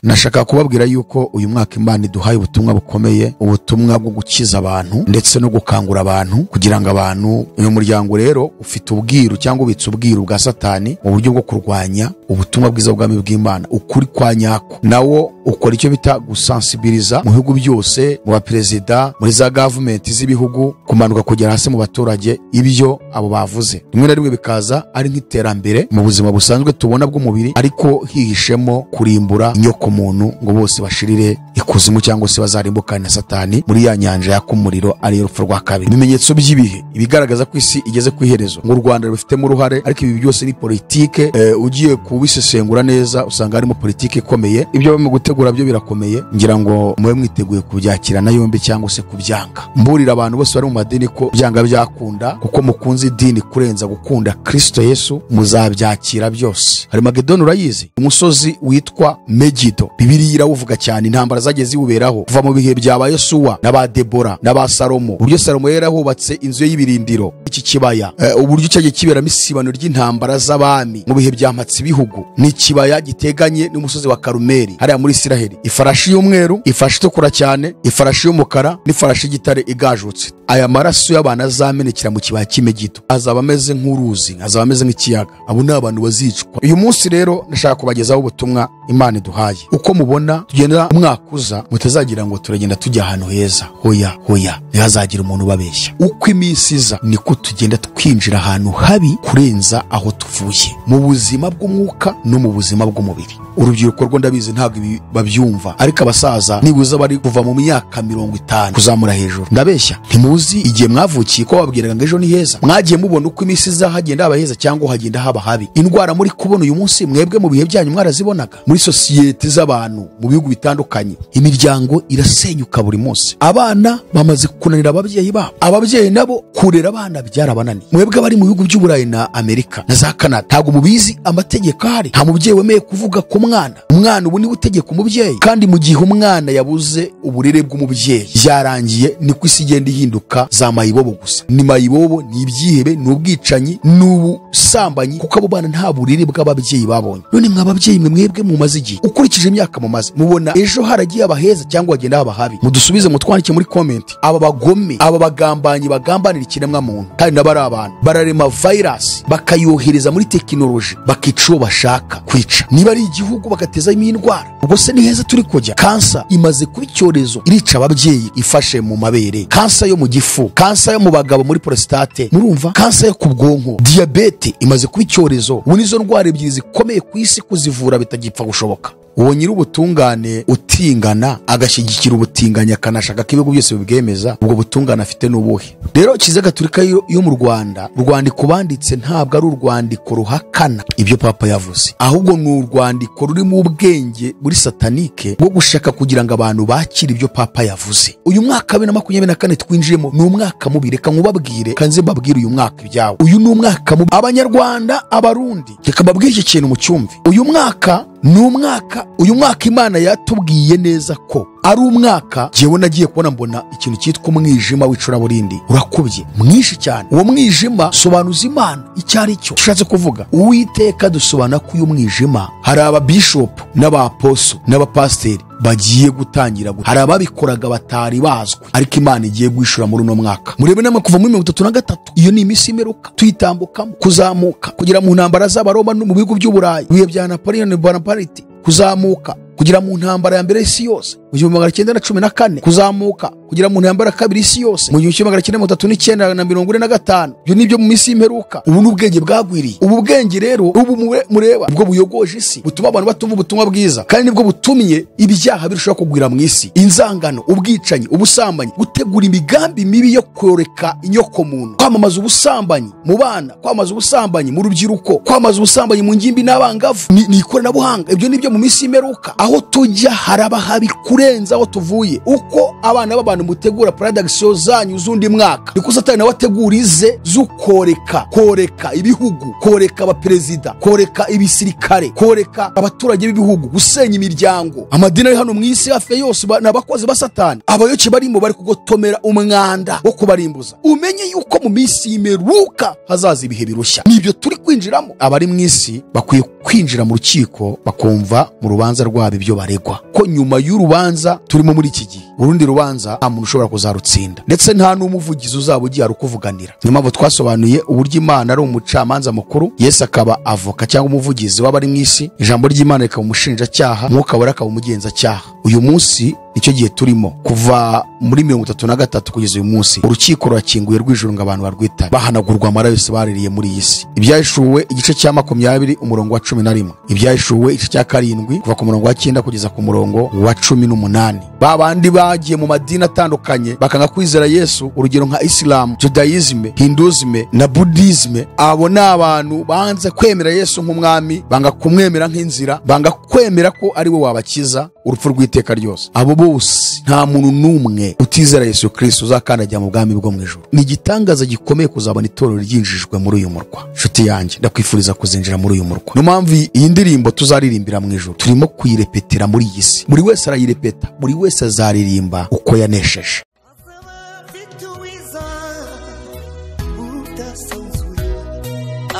Nashaka kubabwira yuko uyu mwaka Imana iduhaye ubutumwa bukomeye, ubutumwa bwo gukiza abantu ndetse no gukangura abantu kugira ngo abantu. Uyu muryango rero ufite ubwiru cyangwa ubitse ubwiru bwa Satani mu buryo bwo kurwanya ubutumwa bwiza bw'ubwami bw'Imana, ukuri kwa nyako. Nawo ukora icyo bita gusensibiliza mu bihugu byose, mu baperezida, muri za gavumenti z'ibihugu, kumanuka kugera hasi mu baturage, ibyo abo bavuze rimwe na rimwe bikaza ari nk'iterambere mu buzima busanzwe tubona bw'umubiri, ariko hihishemo kurimbura inyoko muntu ngo bose bashirire ikuzimu cyangwa se bazarimbukane na Satani muri ya nyanja yaka umuriro, ari urupfu rwa kabiri. Ibimenyetso by'ibihe ibigaragaza ko isi igeze ku iherezo, ngo u Rwanda rubifitemo uruhare, ariko ibi byose ni politike. Ugiye kubisesengura neza usanga harimo politike ikomeye. Ibyo barimo gutegura byo birakomeye, ngira ngo mube mwiteguye kubyakira na yombi cyangwa se kubyanga. Mburira abantu bose bari mu madini ko byanga byakunda, kuko mukunze idini kurenza gukunda Kristo Yesu, muzabyakira byose. Hari Magedoni, urayizi, umusozi witwa Megido, Bibiliya irawuvuga cyane, intambara zagiye ziwuberaho kuva mu bihe bya ba Yosuwa n'aba Debora n'aba Salomo, uburyo Salomo yari yarahubatse inzu ye y'ibirindiro. Iki kibaya, uburyo cyagiye kiberamo isibano ry'intambara z'abami mu bihe bya mpatsibihugu, ni ikibaya giteganye n'umusozi wa Karumeli hariya muri Isiraheli. Ifarashi y'umweru, ifarashi itukura cyane, ifarashi y'umukara n'ifarashi y'igitare igajutse. Aya maraso y'abantu azamenekera mu kibaya cy'Imegido azaba ameze nk'uruzi, azaba ameze nk'ikiyaga. Abo ni abantu bazicwa. Uyu munsi rero ndashaka kubagezaho ubutumwa Imana iduhaye. Uko mubona tugenda umwaka uza, mutazagira ngo turagenda tujya ahantu heza. Hoya hoya, ntihazagira umuntu ubabeshya. Uko iminsi iza niko tugenda twinjira ahantu habi kurenza aho tuvuye, mu buzima bw'umwuka no mu buzima bw'umubiri. Urubyiruko rwo ndabizi ntabwo ibi babyumva, ariko abasaza nibuza bari kuva mu myaka 50 kuzamura hejuru, ndabeshya? Ntimuzi igihe mwavukiye ko bababwiraga ngo ejo ni heza? Mwagiye mubona uko iminsi iza hagenda haba heza cyangwa hagenda haba habi? Indwara muri kubona uyu munsi, mwebwe mu bihe byanyu mwarazibonaga? Muri sosiyete z'abantu mu bihugu bitandukanye, imiryango irasenyuka buri munsi. Abana bamaze kunanira ababyeyi babo, ababyeyi nabo kurera abana byarabananiye. Mwebwe abari mu bihugu by'Uburayi na Amerika na za Canada, ntabwo mubizi amategeko ahari. Nta mubyeyi wemeye kuvuga ku mwana. Umwana ubu niwe utegeka umubyeyi, kandi mu gihe umwana yabuze uburere bw'umubyeyi byarangiye. Niko isi igenda ihinduka za mayibobo gusa. Ni mayibobo, ni ibyihebe, ni ubwicanyi, ni ubusambanyi, kuko abo bana nta burere bw'ababyeyi babonye. None mwa babyeyi mwe, mwebwe mumaze igihe, ukurikije imyaka mumaze, mubona ejo haragiye haba heza cyangwa hagenda haba habi? Mudusubize, mutwandike muri comment. Aba bagome, aba bagambanyi bagambanira ikiremwa muntu, kandi nabo ari abantu, bararema virus bakayohereza muri tekinoloji, bakica uwo bashaka kwica, niba ari igihugu bagatezamo indwara. Ubwo se ni heza turi kujya? Kansa imaze kuba icyorezo, irica ababyeyi ifashe mu mabere, kansa yo mu gifu, kansa yo mu bagabo muri prostate, murumva, kansa yo ku bwonko, diyabete imaze kuba icyorezo. Ubu nizo ndwara ebyiri zikomeye ku isi, kuzivura bitagipfa gushoboka. Uwo nyir'ubutungane utingana agashyigikira ubutinganyi, akanashaka ko ibihugu byose bibwemeza, ubwo butungane afite n'ubuhe? Rero Kiliziya Gatolika yo mu Rwanda, urwandiko banditse ntabwo ari urwandiko ruhakana ibyo Papa yavuze, ahubwo ni urwandiko rurimo ubwenge muri satanike bwo gushaka kugira ngo abantu bakire ibyo Papa yavuze. Uyu mwaka wa 2024 twinjiyemo ni umwaka mubi. Reka nkubabwire, kanze mbabwire uyu mwaka ibyawo. Uyu ni umwaka mubi. Abanyarwanda, Abarundi, reka mbabwire iki kintu mucyumve. Uyu mwaka ni umwaka, uyu mwaka Imana yatubwiye neza ko ari umwaka. Jyewe nagiye kubona mbona ikintu cyitwa umwijima w'icuraburindi urakubye mwinshi cyane. Uwo mwijima, sobanuza Imana icyo ari cyo ushatse kuvuga. Uwiteka dusobanura ko uyu mwijima hari ababishopu n'abaposo n'abapasiteri bagiye gutangira, hari ababikoraga batari bazwi, ariko Imana igiye guhishura muri uno mwaka. Murebe namwe, kuva muri 33, iyo ni iminsi imeruka tuyitambukamo, kuzamuka kugera mu ntambara z'Abaroma no mu bihugu by'Uburayi, ibihe bya Napoleon Bonaparte, kuzamuka kugera mu ntambara ya mbere y'isi yose mu 1914, kuzamuka kugera mu ntambara ya kabiri y'isi yose mu 1939 na 45. Ibyo nibyo mu minsi y'imperuka. Ubu ni ubwenge bwagwiriye. Ubu bwenge rero ubu mureba ubwo buyogoje isi, butuma abantu batumva ubutumwa bwiza, kandi nibwo butumye ibyaha birushaho kugwira mu isi: inzangano, ubwicanyi, ubusambanyi, gutegura imigambi mibi yo koreka inyoko muntu, kwamamaza ubusambanyi mu bana, kwamamaza ubusambanyi mu rubyiruko, kwamamaza ubusambanyi mu ngimbi n'abangavu. Ni ikoranabuhanga. Ibyo nibyo mu minsi y'imperuka. Aho tujya haraba habi. Kurenza aho tuvuye. Uko abana b'abantu mutegura production zanyu z'undi mwaka, niko Satani nawe ategura ize z'ukoreka, koreka ibihugu, koreka abaperezida, koreka ibisirikare, koreka abaturage b'ibihugu, gusenya imiryango. Amadini ari hano mu isi hafi yose ni abakozi ba Satani. Abayoboke barimo bari kugotomera umwanda wo kubarimbuza. Umenye yuko mu minsi y'imperuka hazaza ibihe birushya. Nibyo turi kwinjiramo. Abari mu isi bakwiye kwinjira mu rukiko bakumva mu rubanza rwabo ibyo baregwa, ko nyuma y'urubanza turimo muri iki gihe, urundi rubanza nta muntu ushobora kuzarutsinda, ndetse nta n'umuvugizi uzaba ugiye arukuvuganira. Niyo mpamvu twasobanuye uburyo Imana ari umucamanza mukuru, Yesu akaba avoka cyangwa umuvugizi w'abari mu isi, ijambo ry'Imana rikaba umushinjacyaha, Mwuka Wera akaba umugenzacyaha. Uyu munsi nicyo gihe turimo, kuva muri 33 kugeza uyu munsi, urukiko rurakinguye rw'ijuru ngo abantu barwitabe, bahanagurwa amaraso baririye muri iyi si. Ibyahishuwe igice cya 20 umurongo wa 11, Ibyahishuwe igice cya 7 kuva ku murongo wa 9 kugeza ku murongo wa 18. Babandi bagiye mu madini atandukanye bakanga kwizera Yesu, urugero nka Islam, Judaism, Hinduism na Buddhism, abo ni abantu banze kwemera Yesu nk'umwami, banga kumwemera nk'inzira, banga kwemera ko ari we wabakiza urupfu rw'iteka ryose. Abo bose nta muntu n'umwe utizera Yesu Kristo uzakandagira mu bwami bwo mu ijuru. Ni igitangaza gikomeye kuzabona itorero ryinjijwe muri uyu murwa. Nshuti yanjye, ndakwifuriza kuzinjira muri uyu murwa. Niyo mpamvu iyi ndirimbo tuzaririmbira mu ijuru turimo kuyirepetera muri iyi si. Buri wese arayirepeta, buri wese azaririmba uko yanesheje.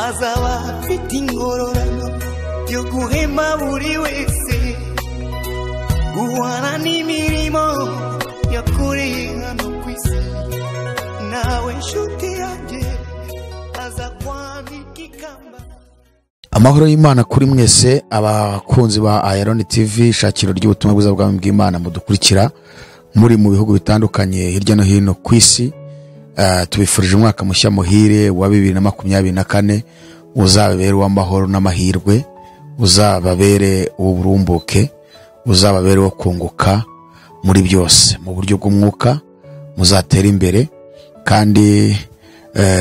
Azaba afite ingororano yo guhema buri wese, guhana n'imirimo yakoreye hano ku isi. Nawe nshuti yanjye aza kwambika ikamba. Amahoro y'Imana kuri mwese abakunzi ba Ayaloni TV, shakiro ry'ubutumwa bwiza bw'Ubwami bw'Imana, mudukurikira muri mu bihugu bitandukanye hirya no hino ku isi. Tubifurije umwaka mushya muhire wa 2024, uzababere uw'amahoro n'amahirwe, uzababere uw'uburumbuke, uzababere wo kunguka muri byose mu buryo bw'umwuka, muzatera imbere kandi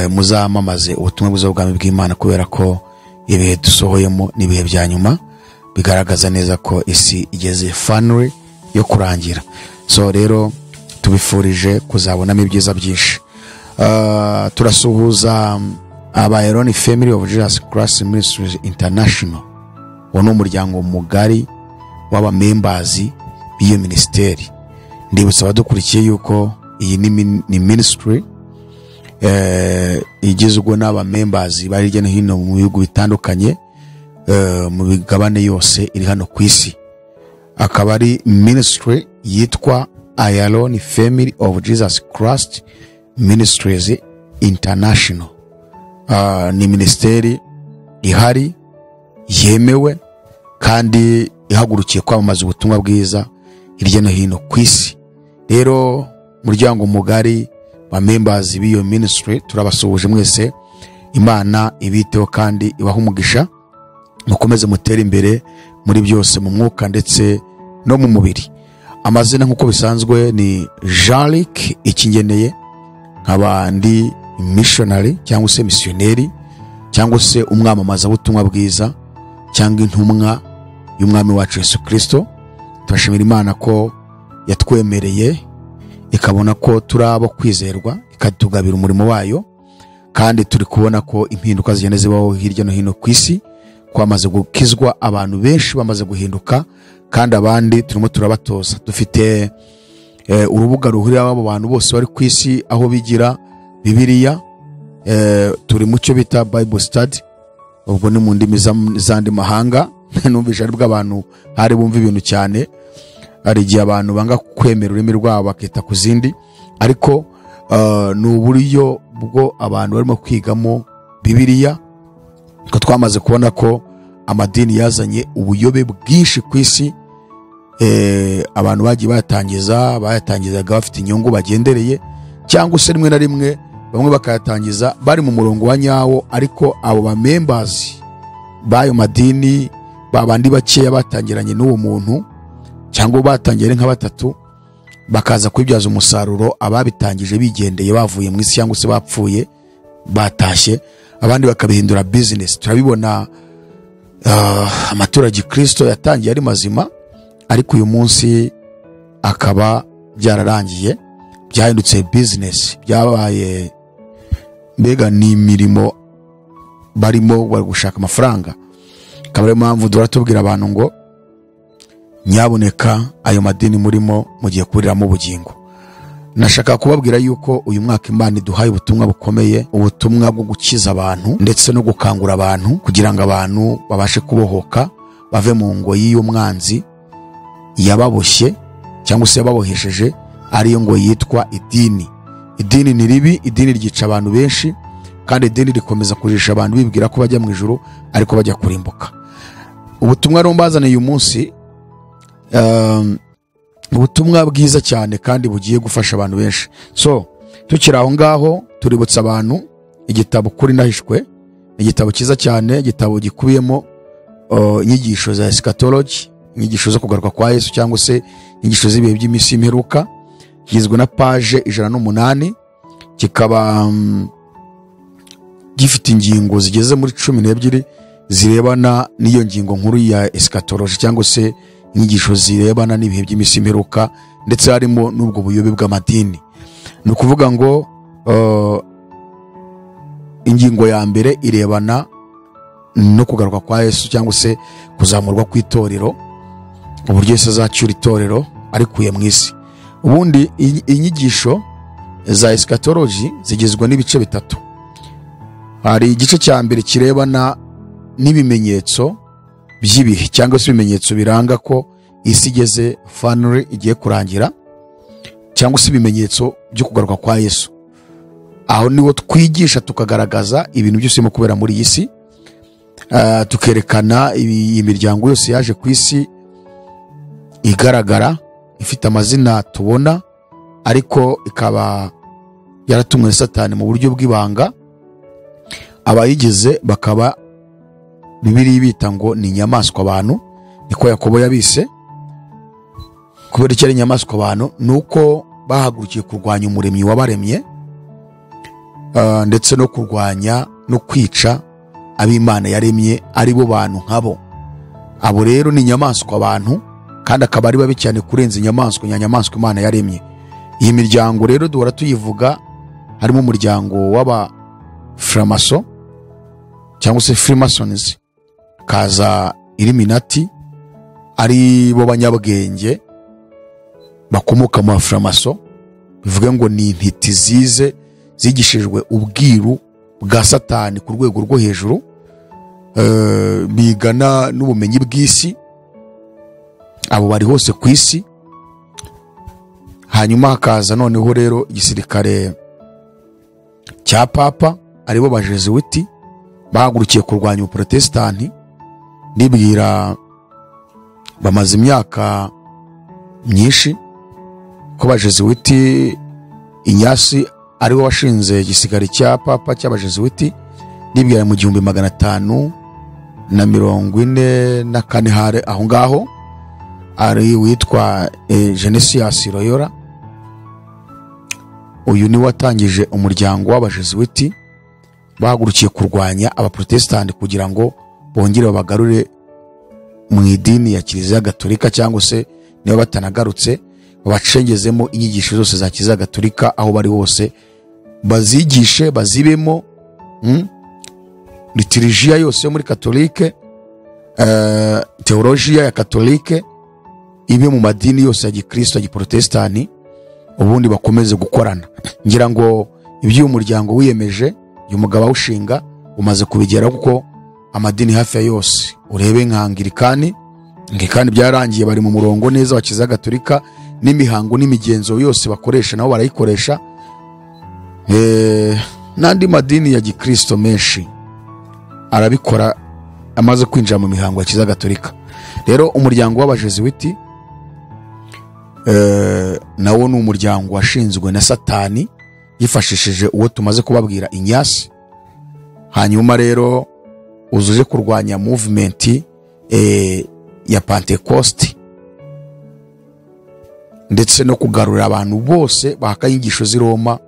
muzamamaze ubutumwa bwiza bw'Ubwami bw'Imana, kubera ko ibihe dusohoyemo n'ibihe bya nyuma bigaragaza neza ko isi igeze finally yo kurangira. So rero tubifurije kuzabonamo ibyiza byinshi. Turasuhuza aba Ayaloni Family of Jesus Christ Ministries International. Uwo ni umuryango mugari w'abamembazi b'iyo minisiteri. Ndibutsa abadukurikiye yuko iyi ni ministry igizwe n'abamembazi bari hirya no hino mu bihugu bitandukanye, mu migabane yose iri hano ku isi. Akaba ari ministry yitwa Ayaloni Family of Jesus Christ Ministries International. Ni minisiteri ihari yemewe kandi ihagurukiye kwamamaza ubutumwa bwiza hirya no hino ku isi. Rero muryango mugari ba members b'iyo ministry, turabasuhuje mwese. Imana ibiteho kandi ibahe umugisha, mukomeze mutere imbere muri byose mu mwuka ndetse no mu mubiri. Amazina nk'uko bisanzwe ni Jean-Luc Ikingeneye, nkaba ndi missionary cyangwa se missionary cyangwa se umwamamaza butumwa bwiza cyangwa intumwa y'umwami wacu Yesu Kristo. Turashimira Imana ko yatwemereye ikabona ko turi abo kwizerwa, ikatugabira umurimo wayo, kandi turi kubona ko impinduka zigenda zibaho hirya no hino ku isi, ko hamaze gukizwa abantu benshi bamaze guhinduka, kandi abandi turimo turabatoza. Dufite urubuga ruhurira abo bantu bose bari ku isi aho bigira Bibiliya. Turi mu cyo bita Bible study, ubwo ni mu ndimi z'andi mahanga. Numvise ari bwo abantu hari bumva ibintu cyane, hari igihe abantu banga kwemera ururimi rwabo bakita ku zindi, ariko ni uburyo bwo abantu barimo kwigamo Bibiliya, ko twamaze kubona ko amadini yazanye ubuyobe bwinshi ku isi. Abantu bagiye bayatangizaga bafite inyungu bagendereye, cyangwa se rimwe na rimwe bamwe bakayatangiza bari mu murongo wa nyawo, ariko abo ba members b'ayo madini babandi bakeya batangiranye n'uwo muntu cyangwa batangiye nka batatu, bakaza kwibyaza umusaruro ababitangije bigendeye bavuye mu isi cyangwa se bapfuye batashye, abandi bakabihindura business. Turabibona amatora ya Kristo yatangiye ari mazima, ariko uyu munsi Akaba byararangiye, byahindutse business, byabaye mbega ni imirimo barimo, bari gushaka amafaranga. Akaba ariyo mpamvu duhora tubwira abantu ngo nyaboneka ayo madini murimo mugiye kuburiramo ubugingo. Nashaka kubabwira yuko uyu mwaka Imana iduhaye ubutumwa bukomeye, ubutumwa bwo gukiza abantu ndetse no gukangura abantu kugira ngo abantu babashe kubohoka bave mu ngoyi y'umwanzi yababoshye cyangwa se yababohesheje, ariyo ngo yitwa idini. Idini ni ribi, idini ryica abantu benshi, kandi idini rikomeza kujisha abantu bibwira ko bajya mu ijuru ariko bajya kurimbuka. Ubutumwa rero mbazaniye uyu munsi, ubutumwa bwiza cyane kandi bugiye gufasha abantu benshi. So tukiri aho ngaho tuributsa abantu igitabo Kuri Nahishwe, igitabo cyiza cyane, igitabo gikubiyemo inyigisho za eschatology, inyigisho zo kugaruka kwa Yesu cyangwa se inyigisho z'ibihe by'iminsi y'imperuka. Kigizwe na page 108, kikaba gifite ingingo zigeze muri 12 zirebana n'iyo ngingo nkuru ya eschatology cyangwa se inyigisho zirebana n'ibihe by'iminsi y'imperuka, ndetse harimo n'ubwo buyobe bw'amadini. Ni ukuvuga ngo ingingo ya mbere irebana no kugaruka kwa Yesu cyangwa se kuzamurwa kw'itorero, uburyo Yesu azacyura itorero arikuye mu isi. Ubundi inyigisho za eschatology zigizwe n'ibice bitatu. Hari igice cya mbere kirebana n'ibimenyetso by'ibihe cyangwa se ibimenyetso biranga ko isi igeze finally igiye kurangira, cyangwa se ibimenyetso byo kugaruka kwa Yesu. Aho niho twigisha tukagaragaza ibintu byose birimo kubera muri iyi si, tukerekana imiryango yose yaje ku isi igaragara ifite amazina tubona, ariko ikaba yaratumwe na Satani mu buryo bw'ibanga. Abayigize bakaba Bibiliya bita ngo ni inyamaswa abantu, niko Yakobo yabise. Kubera icyo ari inyamaswa abantu, ni uko bahagurukiye kurwanya umuremyi wabaremye, ndetse no kurwanya no kwica ab'Imana yaremye ari bo bantu nkabo. Abo rero ni inyamaswa abantu, kandi akaba ari babi cyane kurenza inyamaswa nyanyamaswa Imana yaremye. Iyi miryango rero duhora tuyivuga, harimo umuryango w'aba Framaso cyangwa se Freemasons, kaza Illuminati, ari bo banyabwenge bakomoka mu Framaso, bivuge ngo ni intiti zize zigishijwe ubwiru bwa Satani ku rwego rwo hejuru, bigana n'ubumenyi bw'isi. Abo bari hose ku isi. Hanyuma hakaza noneho rero igisirikare cya Papa, aribo bajezuwiti bahagurukiye kurwanya ubuprotestanti. Nibwira bamaze imyaka myinshi ko bajezuwiti, Inyasi ariwe washinze igisigari cya Papa cy'abajezuwiti, nibwira mu 1544 hare aho ngaho, ari witwa Genesius Loyola. Uyu ni watangije umuryango w'abajezuwiti bahagurukiye kurwanya abaprotestanti kugira ngo bongere babagarure mu idini ya Kiliziya Gatolika, cyangwa se niba batanagarutse babacengezemo inyigisho zose za Kiliziya Gatolika aho bari hose, bazigishe bazibemo, liturujia yose yo muri Katolike, teologia ya Katolike ibe mu madini yose ya Gikristo ya Giprotestanti, ubundi bakomeze gukorana. Ngira ngo ibyo umuryango wiyemeje, uyu mugabo awushinga umaze kubigeraho, kuko amadini hafi ya yose urebe nka Anglikani, Anglikani byarangiye bari mu murongo neza wa Kiliziya Gatolika, n'imihango n'imigenzo yose bakoresha nabo barayikoresha. N'andi madini ya Gikristo menshi arabikora amaze kwinjira mu mihango ya Kiliziya Gatolika. Rero umuryango w'abajezuwiti nawo ni umuryango washinzwe na Satani yifashishije uwo tumaze kubabwira Inyasi. Hanyuma rero uzuje kurwanya movement ya Pentecost, ndetse no kugarura abantu bose bahaka inyigisho z'i Roma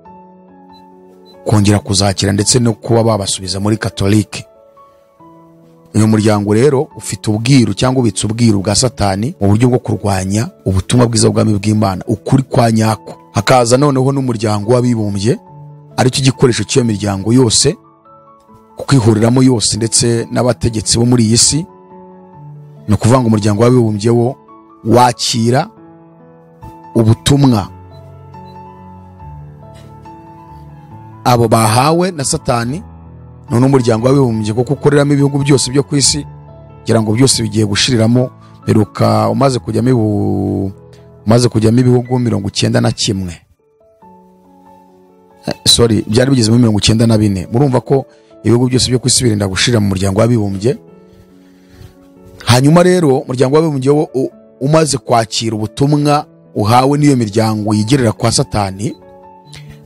kongera kuzakira, ndetse no kuba babasubiza muri Katolike. Uyu muryango rero ufite ubwiru cyangwa ubitse ubwiru bwa Satani mu buryo bwo kurwanya ubutumwa bwiza bw'ubwami bw'Imana, ukuri kwa nyako. Hakaza noneho n'umuryango w'abibumbye, aricyo gikoresho cy'iyo miryango yose, kuko ihuriramo yose ndetse n'abategetsi bo muri iyi si. Ni ukuvuga ngo umuryango w'abibumbye wo wakira ubutumwa abo bahawe na Satani. None umuryango w'abibumbye kuko ukoreramo ibihugu byose byo ku isi, kugira ngo byose bigiye gushiriramo, meruka umaze kujyamo ibihugu 91, sorry, byari bigeze muri 94. Murumva ko ibihugu byose byo ku isi birinda gushirira mu muryango w'abibumbye. Hanyuma rero umuryango w'abibumbye wo umaze kwakira ubutumwa uhawe n'iyo miryango yigerera kwa Satani,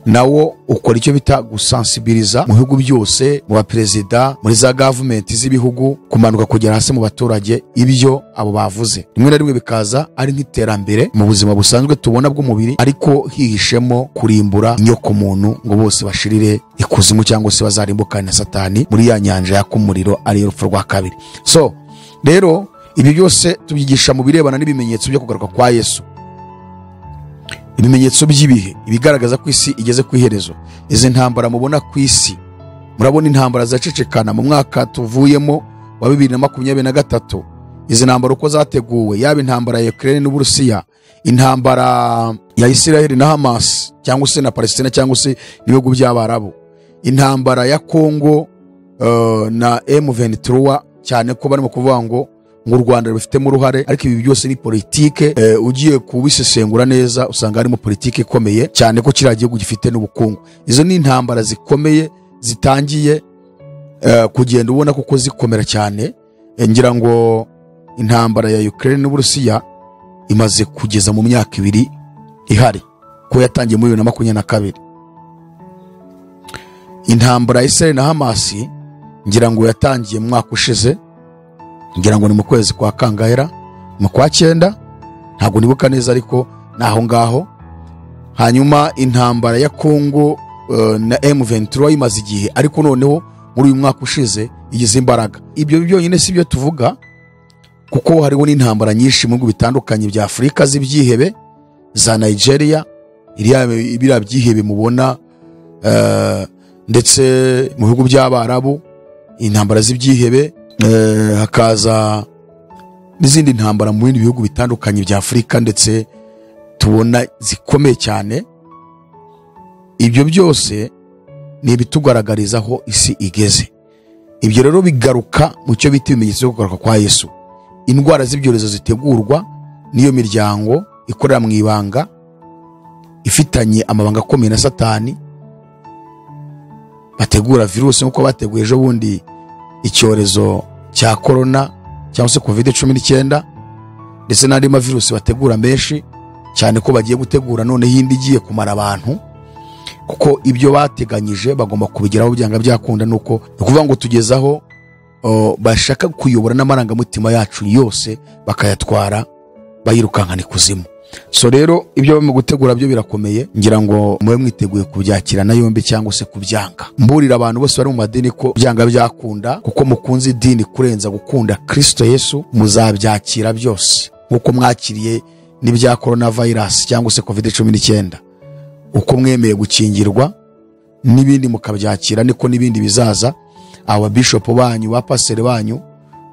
nawo ukora icyo bita gusensibiliza mu bihugu byose, mu baperezida, muri za government z'ibihugu, kumanuka kugera hasi mu baturage ibyo abo bavuze. Rimwe na rimwe bikaza ari nk'iterambere mu buzima busanzwe tubona bw'umubiri, ariko hihishemo kurimbura inyoko muntu ngo bose bashirire ikuzimu cyangwa se bazarimbukane na Satani muri ya nyanja yaka umuriro, ari urupfu rwa kabiri. So rero ibi byose tubyigisha mu birebana n'ibimenyetso byo kugaruka kwa Yesu, ibimenyetso by'ibihe ibigaragaza ko isi igeze ku iherezo. Izi ntambara mubona ku isi, murabona intambara zacecekana mu mwaka tuvuyemo wa 2023. Izi ntambara uko zateguwe, yaba intambara ya Ukraine n'Uburusiya, intambara ya Israel na Hamas cyangwa se na Palestina cyangwa se n'ibihugu by'Abarabu, intambara ya Congo na M23, cyane ko barimo kuvuga ngo u Rwanda rubifitemo uruhare, ariko ibi byose ni politike. Ugiye kubisesengura neza usanga harimo politike ikomeye cyane ko kiriya gihugu gifite n'ubukungu. Izo ni intambara zikomeye zitangiye kugenda ubona kuko zikomera cyane. Ngira ngo intambara ya Ukraine n'Uburusiya imaze kugeza mu myaka 2 ihari, ko yatangiye muri 2022. Intambara ya Israel na Hamas ngira ngo yatangiye mu mwaka ushize, ngira ngo ni mu kwezi kwa kangahera, mu kwa 9, ntabwo nibuka neza ariko naho ngaho. Hanyuma intambara ya Congo na M23 imaze igihe, ariko noneho muri uyu mwaka ushize igize imbaraga. Ibyo byonyine si byo tuvuga, kuko hariho n'intambara nyinshi mu bihugu bitandukanye bya Afurika z'ibyihebe, za Nigeria, iriya byihebe mubona, ndetse mu bihugu by'Abarabu intambara z'ibyihebe, hakaza n'izindi ntambara mu bindi bihugu bitandukanye bya Afurika ndetse tubona zikomeye cyane. Ibyo byose ni ibitugaragariza aho isi igeze. Ibyo rero bigaruka mu cyo bita ibimenyetso byo kugaruka kwa Yesu. Indwara z'ibyorezo zitegurwa n'iyo miryango ikorera mu ibanga, ifitanye amabanga akomeye na Satani, bategura virusi nkuko bateguye ejo bundi icyorezo cya corona cyangwa se COVID-19, ndetse n'andi mavirusi bategura menshi cyane ko bagiye gutegura none hindi igiye kumara abantu, kuko ibyo bateganyije bagomba kubigeraho byanga byakunda. Nuko ukuvuga ngo tugezaho bashaka kuyobora n'amarangamutima yacu yose bakayatwara bayirukankana ikuzimu. So rero ibyo barimo gutegura byo birakomeye, ngira ngo mube mwiteguye kubyakira na yombi cyangwa se kubyanga. Mburira abantu bose bari mu madini ko byanga byakunda, kuko mukunze idini kurenza gukunda Kristo Yesu, muzabyakira byose nkuko mwakiriye n'ibya coronavirus cyangwa se COVID-19. Uko mwemeye gukingirwa n'ibindi mukabyakira, niko n'ibindi bizaza. Aba bishop banyu, ba pastor banyu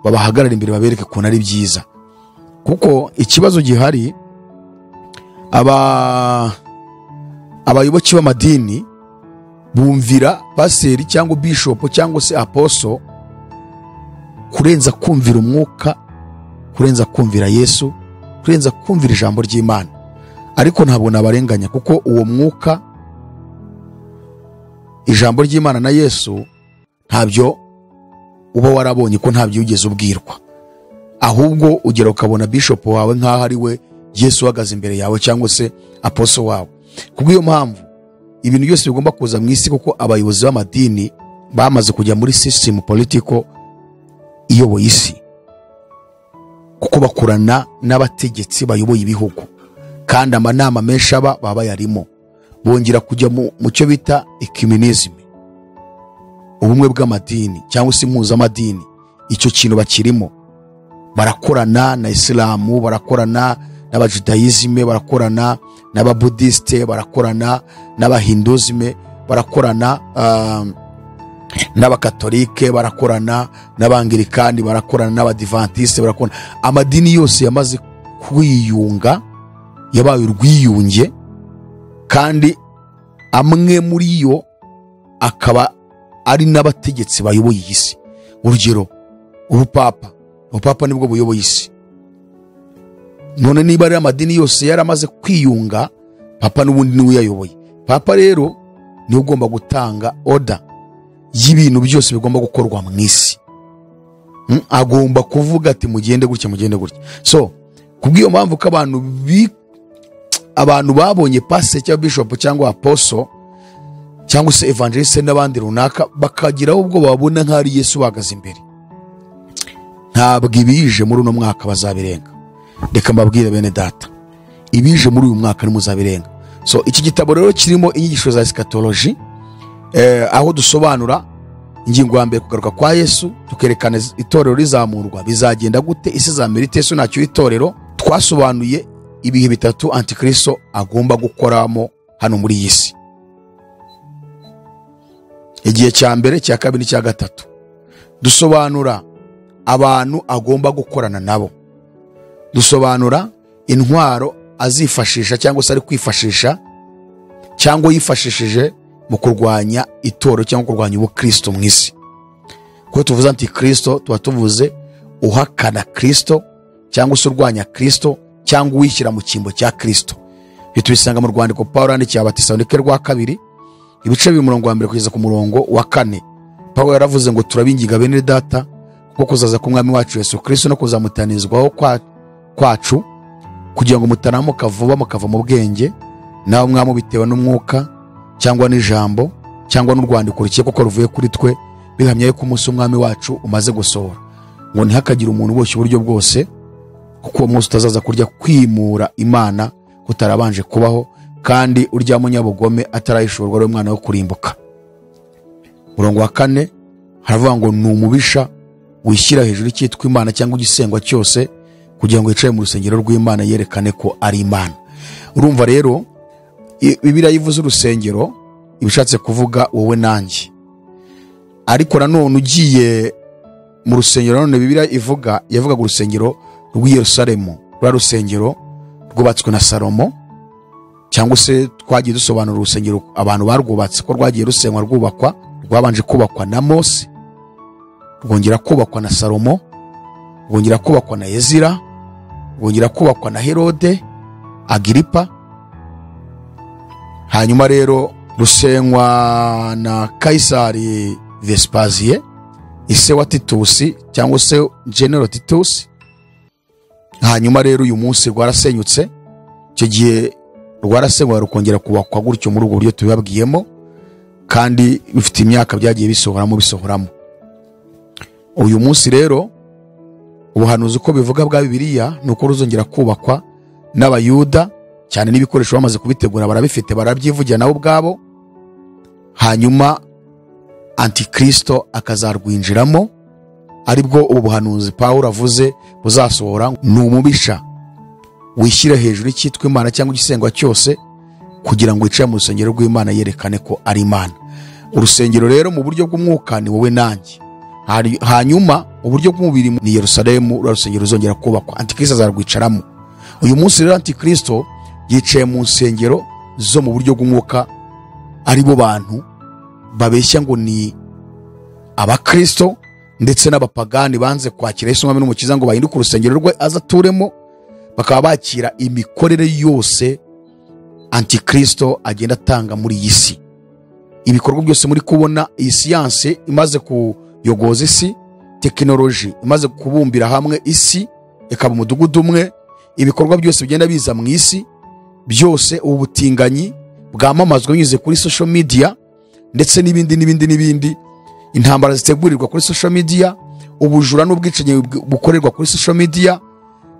babahagarara imbere babereke ukuntu ari byiza, kuko ikibazo gihari abayoboke b'amadini bumvira paseri cyangwa bishop cyangwa se apostle kurenza kumvira umwuka, kurenza kumvira Yesu, kurenza kumvira ijambo ry'Imana. Ariko ntabwo nabarenganya, kuko uwo mwuka, ijambo ry'Imana na Yesu ntabyo uba warabonye, ko ntabyo ugeze ubwirwa. Ahubwo ugera ukabona bishop wawe nkaho ari we Yesu uhagaze imbere yawe cyangwa se apostle wawe. Kubw'iyo mpamvu ibintu byose bigomba kuza mu isi, kuko abayobozi b'amadini bamaze kujya muri system political iyoboye isi, kuko bakorana n'abategetsi bayoboye ibihugu, kandi amanama menshi aba baba yarimo. Bongera kujya mu cyo bita ecumenism, ubumwe bw'amadini cyangwa se impuzamadini. Icyo kintu bakirimo, barakorana na Isilamu, barakorana n'abajudayizime, barakorana n'ababudisite, barakorana n'abahinduzime, barakorana n'abakatolike, barakorana n'abangirikani, barakorana n'abadivantiste, barakorana. Amadini yose yamaze kwiyunga, yabaye urwiyunge, kandi amwe muri yo akaba ari n'abategetsi bayoboye iyi si. Urugero ubupapa nibwo buyoboye isi. None niba ari amadini yose yaramaze kwiyunga, papa n'ubundi niwe uyayoboye. Papa rero niwe ugomba gutanga order y'ibintu byose bigomba gukorwa mu isi. Agomba kuvuga ati mugende gutya, mugende gutya. So kubw'iyo mpamvu ko abantu babonye pastor cyangwa bishop cyangwa apostle cyangwa se evangeliste n'abandi runaka, bakagiraho ubwo babona nk'ari Yesu bahagaze imbere, ntabwo ibije muri uno mwaka bazabirenga. Reka mbabwire bene data, ibije muri uyu mwaka ntimuzabirenga. So iki gitabo rero kirimo inyigisho za eschatology, aho dusobanura ingingo ya mbere, kugaruka kwa Yesu, tukerekana itorero rizamurwa bizagenda gute, isi izamera ite, Yesu ntacyo itorero. Twasobanuye ibihe bitatu Antikristo agomba gukoramo hano muri iyi si: igihe cya mbere, cya kabiri, n'icya gatatu. Dusobanura abantu agomba gukorana nabo, dusobanura intwaro azifashisha cyangwa se ari kwifashisha cyangwa yifashishije mu kurwanya itorero cyangwa kurwanya ubukristo mu isi. Kuko tuvuze antikristo tuba tuvuze uhakana Kristo cyangwa se urwanya Kristo cyangwa uwishyira mu cyimbo cya Kristo. Ibyo tubisanga mu rwandiko Pawulo yandikiye Abatesalonike rwa kabiri, ibice bibiri, umurongo wa mbere kugeza ku murongo wa 4. Pawulo yaravuze ngo turabinginga bene data, kuko kuzaza k'umwami wacu Yesu Kristo no kuzamutanizwaho kwacu, kugira ngo mutaramuka vuba mukava mu bwenge, nawe mwamubitewe n'umwuka cyangwa n'ijambo cyangwa n'urwandiko rukekwa ko ruvuye kuri twe, bihamya yuko umunsi w'umwami wacu umaze gusohora. Ngo ntihakagire umuntu uboshye uburyo bwose, kuko uwo munsi utazaza kurya kwimura Imana kutarabanje kubaho, kandi urya munyabugome atarayishorwa ari umwana wo kurimbuka. Murongo wa 4 haravuga ngo ni umubisha wishyira hejuru cyitwa Imana cyangwa igisengwa cyose, kugira ngo yicaye mu rusengero rw'Imana yerekane ko ari Imana. Urumva rero Bibiliya yivuze urusengero ibishatse kuvuga wowe nanjye. Ariko nanone ugiye mu rusengero, nanone Bibiliya ivuga, yavugaga urusengero rw'i Yerusalemu, rwa rusengero rwubatswe na Salomo, cyangwa se twagiye dusobanura urusengero abantu barwubatse ko rwagiye rusenywa rwubakwa, rwabanje kubakwa na Mose, rwongera kubakwa na Salomo, rwongera kubakwa na Ezira, rwongera kubakwa na Herode Agiripa, hanyuma rero rusenywa na Kaisari Vespasien, ise wa Titusi cyangwa se General Titus. Hanyuma rero uyu munsi rwarasenyutse. Icyo gihe rwarasenywe rukongera kubakwa gutyo muri ubwo buryo tubibabwiyemo, kandi bifite imyaka byagiye bisohoramo. Uyu munsi rero ubuhanuzi uko bivuga bwa Bibiliya ni uko ruzongera kubakwa n'Abayuda, cyane n'ibikoresho bamaze kubitegura barabifite, barabyivugira nabo ubwabo. Hanyuma Antikristo akazarwinjiramo, aribwo ubu buhanuzi Pawulo avuze buzasohora. Ni umubisha wishyira hejuru cyitwa Imana cyangwa igisengwa cyose, kugira ngo yicaye mu rusengero rw'Imana yerekane ko ari Imana. Urusengero rero mu buryo bw'umwuka ni wowe nanjye. Hanyuma uburyo bw'umubiri ni Yerusalemu, rwa rusengero ruzongera kubakwa, Antikristo azarwicaramo. Uyu munsi rero Antikristo yicaye mu nsengero zo mu buryo bw'umwuka, ari bo bantu babeshya ngo ni abakristo ndetse n'abapagani banze kwakira Yesu Umwami n'Umukiza ngo bahinduke urusengero rwe azaturemo, bakaba bakira imikorere yose Antikristo agenda atanga muri iyi si. Ibikorwa byose muri kubona, iyi siyanse imaze kuyogoza isi, tekinoloji imaze kubumbira hamwe isi ikaba umudugudu umwe, ibikorwa byose bigenda biza mu isi byose, ubu butinganyi bwamamazwa binyuze kuri social media ndetse n'ibindi n'ibindi n'ibindi, intambara zitegurirwa kuri social media, ubujura n'ubwicanyi bukorerwa kuri social media,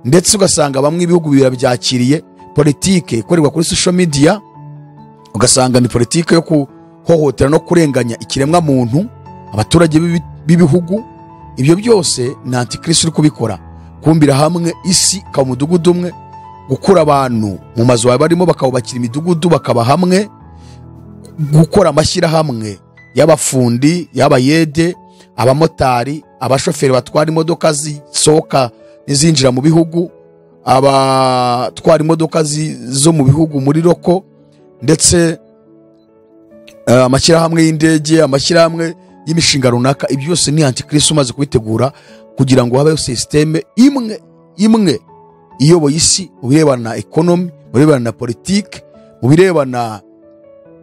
ndetse ugasanga bamwe ibihugu birabyakiriye, politike ikorerwa kuri social media, ugasanga ni politike yo kuhohotera no kurenganya ikiremwa muntu, abaturage b'ibihugu. Ibyo byose ni antikristo uri kubikora, kumbira hamwe isi ka mudugudu umwe, gukura abantu mu mazu barimo bakabubakira imidugudu bakaba hamwe, gukora amashyirahamwe y'abafundi, y'abayede, abamotari, abashoferi batwara imodoka zisohoka n'izinjira mu bihugu, abatwara imodoka zo mu bihugu muri roko, ndetse amashyirahamwe y'indege, amashyirahamwe y'imishinga runaka. Ibyo byose ni antikristo umaze kubitegura kugira ngo habeho systeme imwe imwe iyoboye isi mu birebana na economy, mu birebana na politike, mu birebana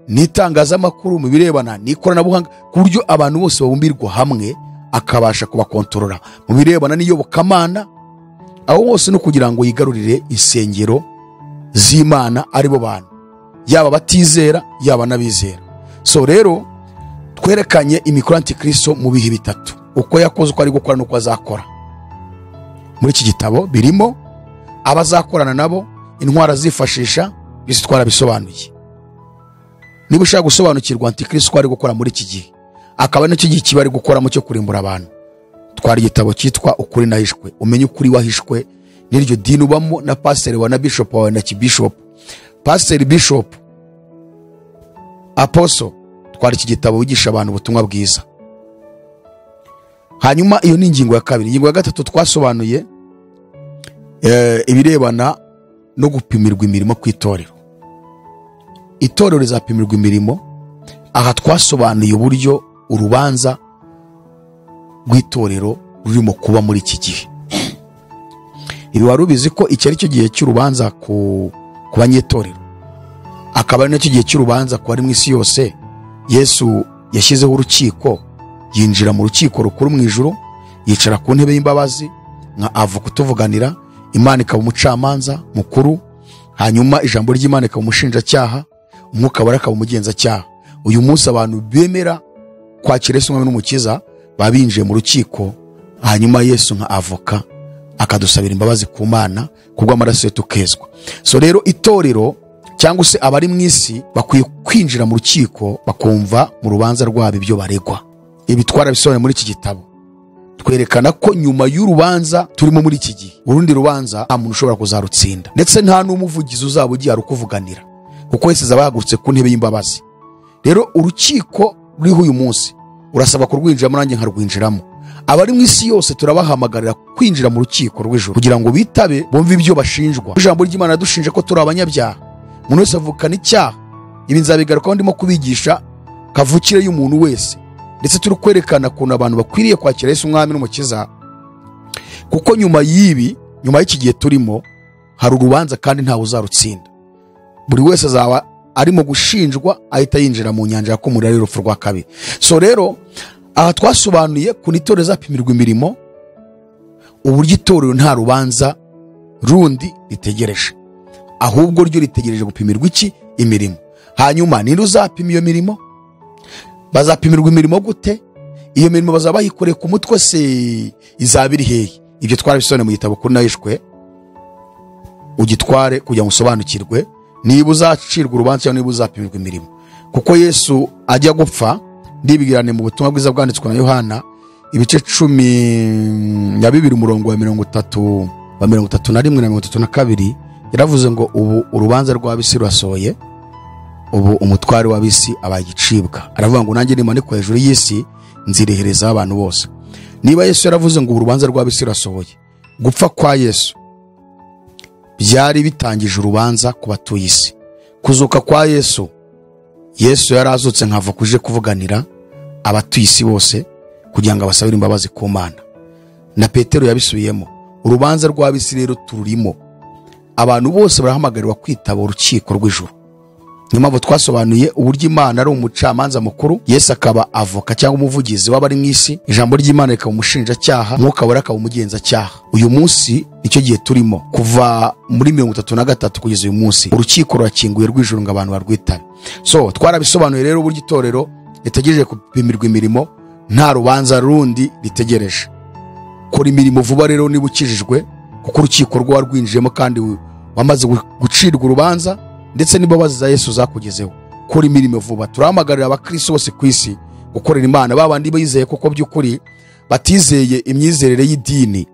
n'itangazamakuru, mu birebana n'ikoranabuhanga, ku buryo abantu bose babumbirwa hamwe akabasha kubakontorora, mu birebana n'iyobokamana, aho hose no kugira ngo yigarurire insengero z'Imana aribo bantu, yaba batizera yaba n'abizera. So rero twerekanye imikoro antikristo mu bihe bitatu, uko yakoze, uko ari gukora n'uko azakora. Muri iki gitabo birimo abazakorana nabo, intwara azifashisha, byose twarabisobanuye. Niba ushaka gusobanukirwa antikristo uko ari gukora muri iki gihe, akaba nicyo gihe kiba ari gukora mu cyo kurimbura abantu, twara igitabo cyitwa Ukuri Nahishwe, umenye ukuri wahishwe n'iryo dini ubamo na pasiteri wa na bishop wawe na kibishop, pasiteri, bishop, apostle. Twara iki gitabo wigisha abantu ubutumwa bwiza. Hanyuma iyo ni ingingo ya kabiri. Ingingo ya gatatu twasobanuye ibirebana no gupimirwa imirimo ku itorero. Itorero rizapimirwa imirimo. Aha twasobanuye uburyo urubanza rw'itorero rurimo kuba muri iki gihe. Ibi wari ubizi ko iki ari cyo gihe cy'urubanza ku banyetorero, akaba ari nacyo gihe cy'urubanza ku bari mu isi yose. Yesu yashyizeho urukiko, yinjira mu rukiko rukuru mu ijuru, yicara ku ntebe y'imbabazi nka avoka utuvuganira, Imana ikaba umucamanza mukuru, hanyuma ijambo ry'Imana ikaba umushinjacyaha, umwuka wera akaba umugenzacyaha. Uyu munsi abantu bemera kwakira Yesu nk'Umwami n'Umukiza babinjiye mu rukiko, hanyuma Yesu nka avoka akadusabira imbabazi ku Mana kubw'amaraso ye tukezwa. So rero itorero cyangwa se abari mu isi bakwiye kwinjira mu rukiko bakumva mu rubanza rwabo ibyo baregwa. Ibi twarabisobanuye muri iki gitabo, twerekana ko nyuma y'urubanza turimo muri iki gihe, urundi rubanza nta muntu ushobora kuzarutsinda, ndetse nta n'umuvugizi uzaba ugiye arukuvuganira, kuko wese azaba yahagurutse ku ntebe y'imbabazi. Rero urukiko ruriho uyu munsi urasaba kurwinjiramo, nanjye nkarwinjiramo. Abari mu isi yose turabahamagarira kwinjira mu rukiko rw'ijuru kugira ngo bitabe, bumve ibyo bashinjwa. Ijambo ry'Imana dushinje ko turi abanyabyaha, umuntu wese avukana icyaha. Ibi nzabigarukaho ndimo kubigisha kavukire y'umuntu wese, ndetse turi kwerekana ukuntu abantu bakwiriye kwakira Yesu Umwami n'Umukiza, kuko nyuma y'ibi, nyuma y'iki gihe turimo, hari urubanza kandi ntawe uzarutsinda. Buri wese azaba arimo gushinjwa ahita yinjira mu nyanja ya kumurira y'urupfu rwa kabiri. So rero aha twasobanuye ku itorero rizapimirwa imirimo, uburyo itorero nta rubanza rundi ritegereje, ahubwo ryo ritegereje gupimirwa iki? Imirimo. Hanyuma ninde uzapima iyo mirimo? Bazapimirwa imirimo gute? Iyo mirimo bazaba bayikoreye ku mutwe se izaba iri hehe? Ibyo twarabisobanuye mu gitabo Ukuri Nahishwe, ugitware kugira ngo usobanukirwe niba uzacirwa urubanza cyangwa niba uzapimirwa imirimo. Kuko Yesu ajya gupfa, ndibwirane mu butumwa bwiza bwanditswe na Yohana ibice 12 umurongo wa 31 na 32, yaravuze ngo ubu urubanza rw'ab'isi rurasohoye, ubu umutware w'ab'isi abaye igicibwa. Aravuga ngo nanjye nimanikwa hejuru y'isi nzirehereza abantu bose. Niba Yesu yaravuze ngo urubanza rw'ab'isi rurasohoye, gupfa kwa Yesu byari bitangije urubanza ku batuye isi. Kuzuka kwa Yesu, Yesu yarazutse nkava kuje kuvuganira abatuye isi bose kugira ngo abasabire imbabazi ku Mana. Na Petero yabisubiyemo, urubanza rw'ab'isi rero tururimo. Abantu bose barahamagarirwa kwitaba urukiko rw'ijuru. Niyo mpamvu twasobanuye uburyo Imana ari umucamanza mukuru, Yesu akaba avoka cyangwa umuvugizi w'abari mu isi, ijambo ry'Imana rikaba umushinjacyaha, umwuka wera akaba umugenzacyaha. Uyu munsi nicyo gihe turimo, kuva muri 33 kugeza uyu munsi urukiko rurakinguye rw'ijuru ngo abantu barwitabe. So twarabisobanuye rero uburyo itorero ritegereje gupimirwa imirimo, nta rubanza rundi ritegereje. Kora imirimo vuba rero niba ukijijwe, kuko urukiko rwa rwinjiyemo kandi wamaze gucirwa urubanza, ndetse n'imbabazi za Yesu zakugezeho. Kora imirimo vuba. Turahamagarira abakristo bose ku isi gukorera Imana, babandi bizeye koko by'ukuri batizeye imyizerere y'idini,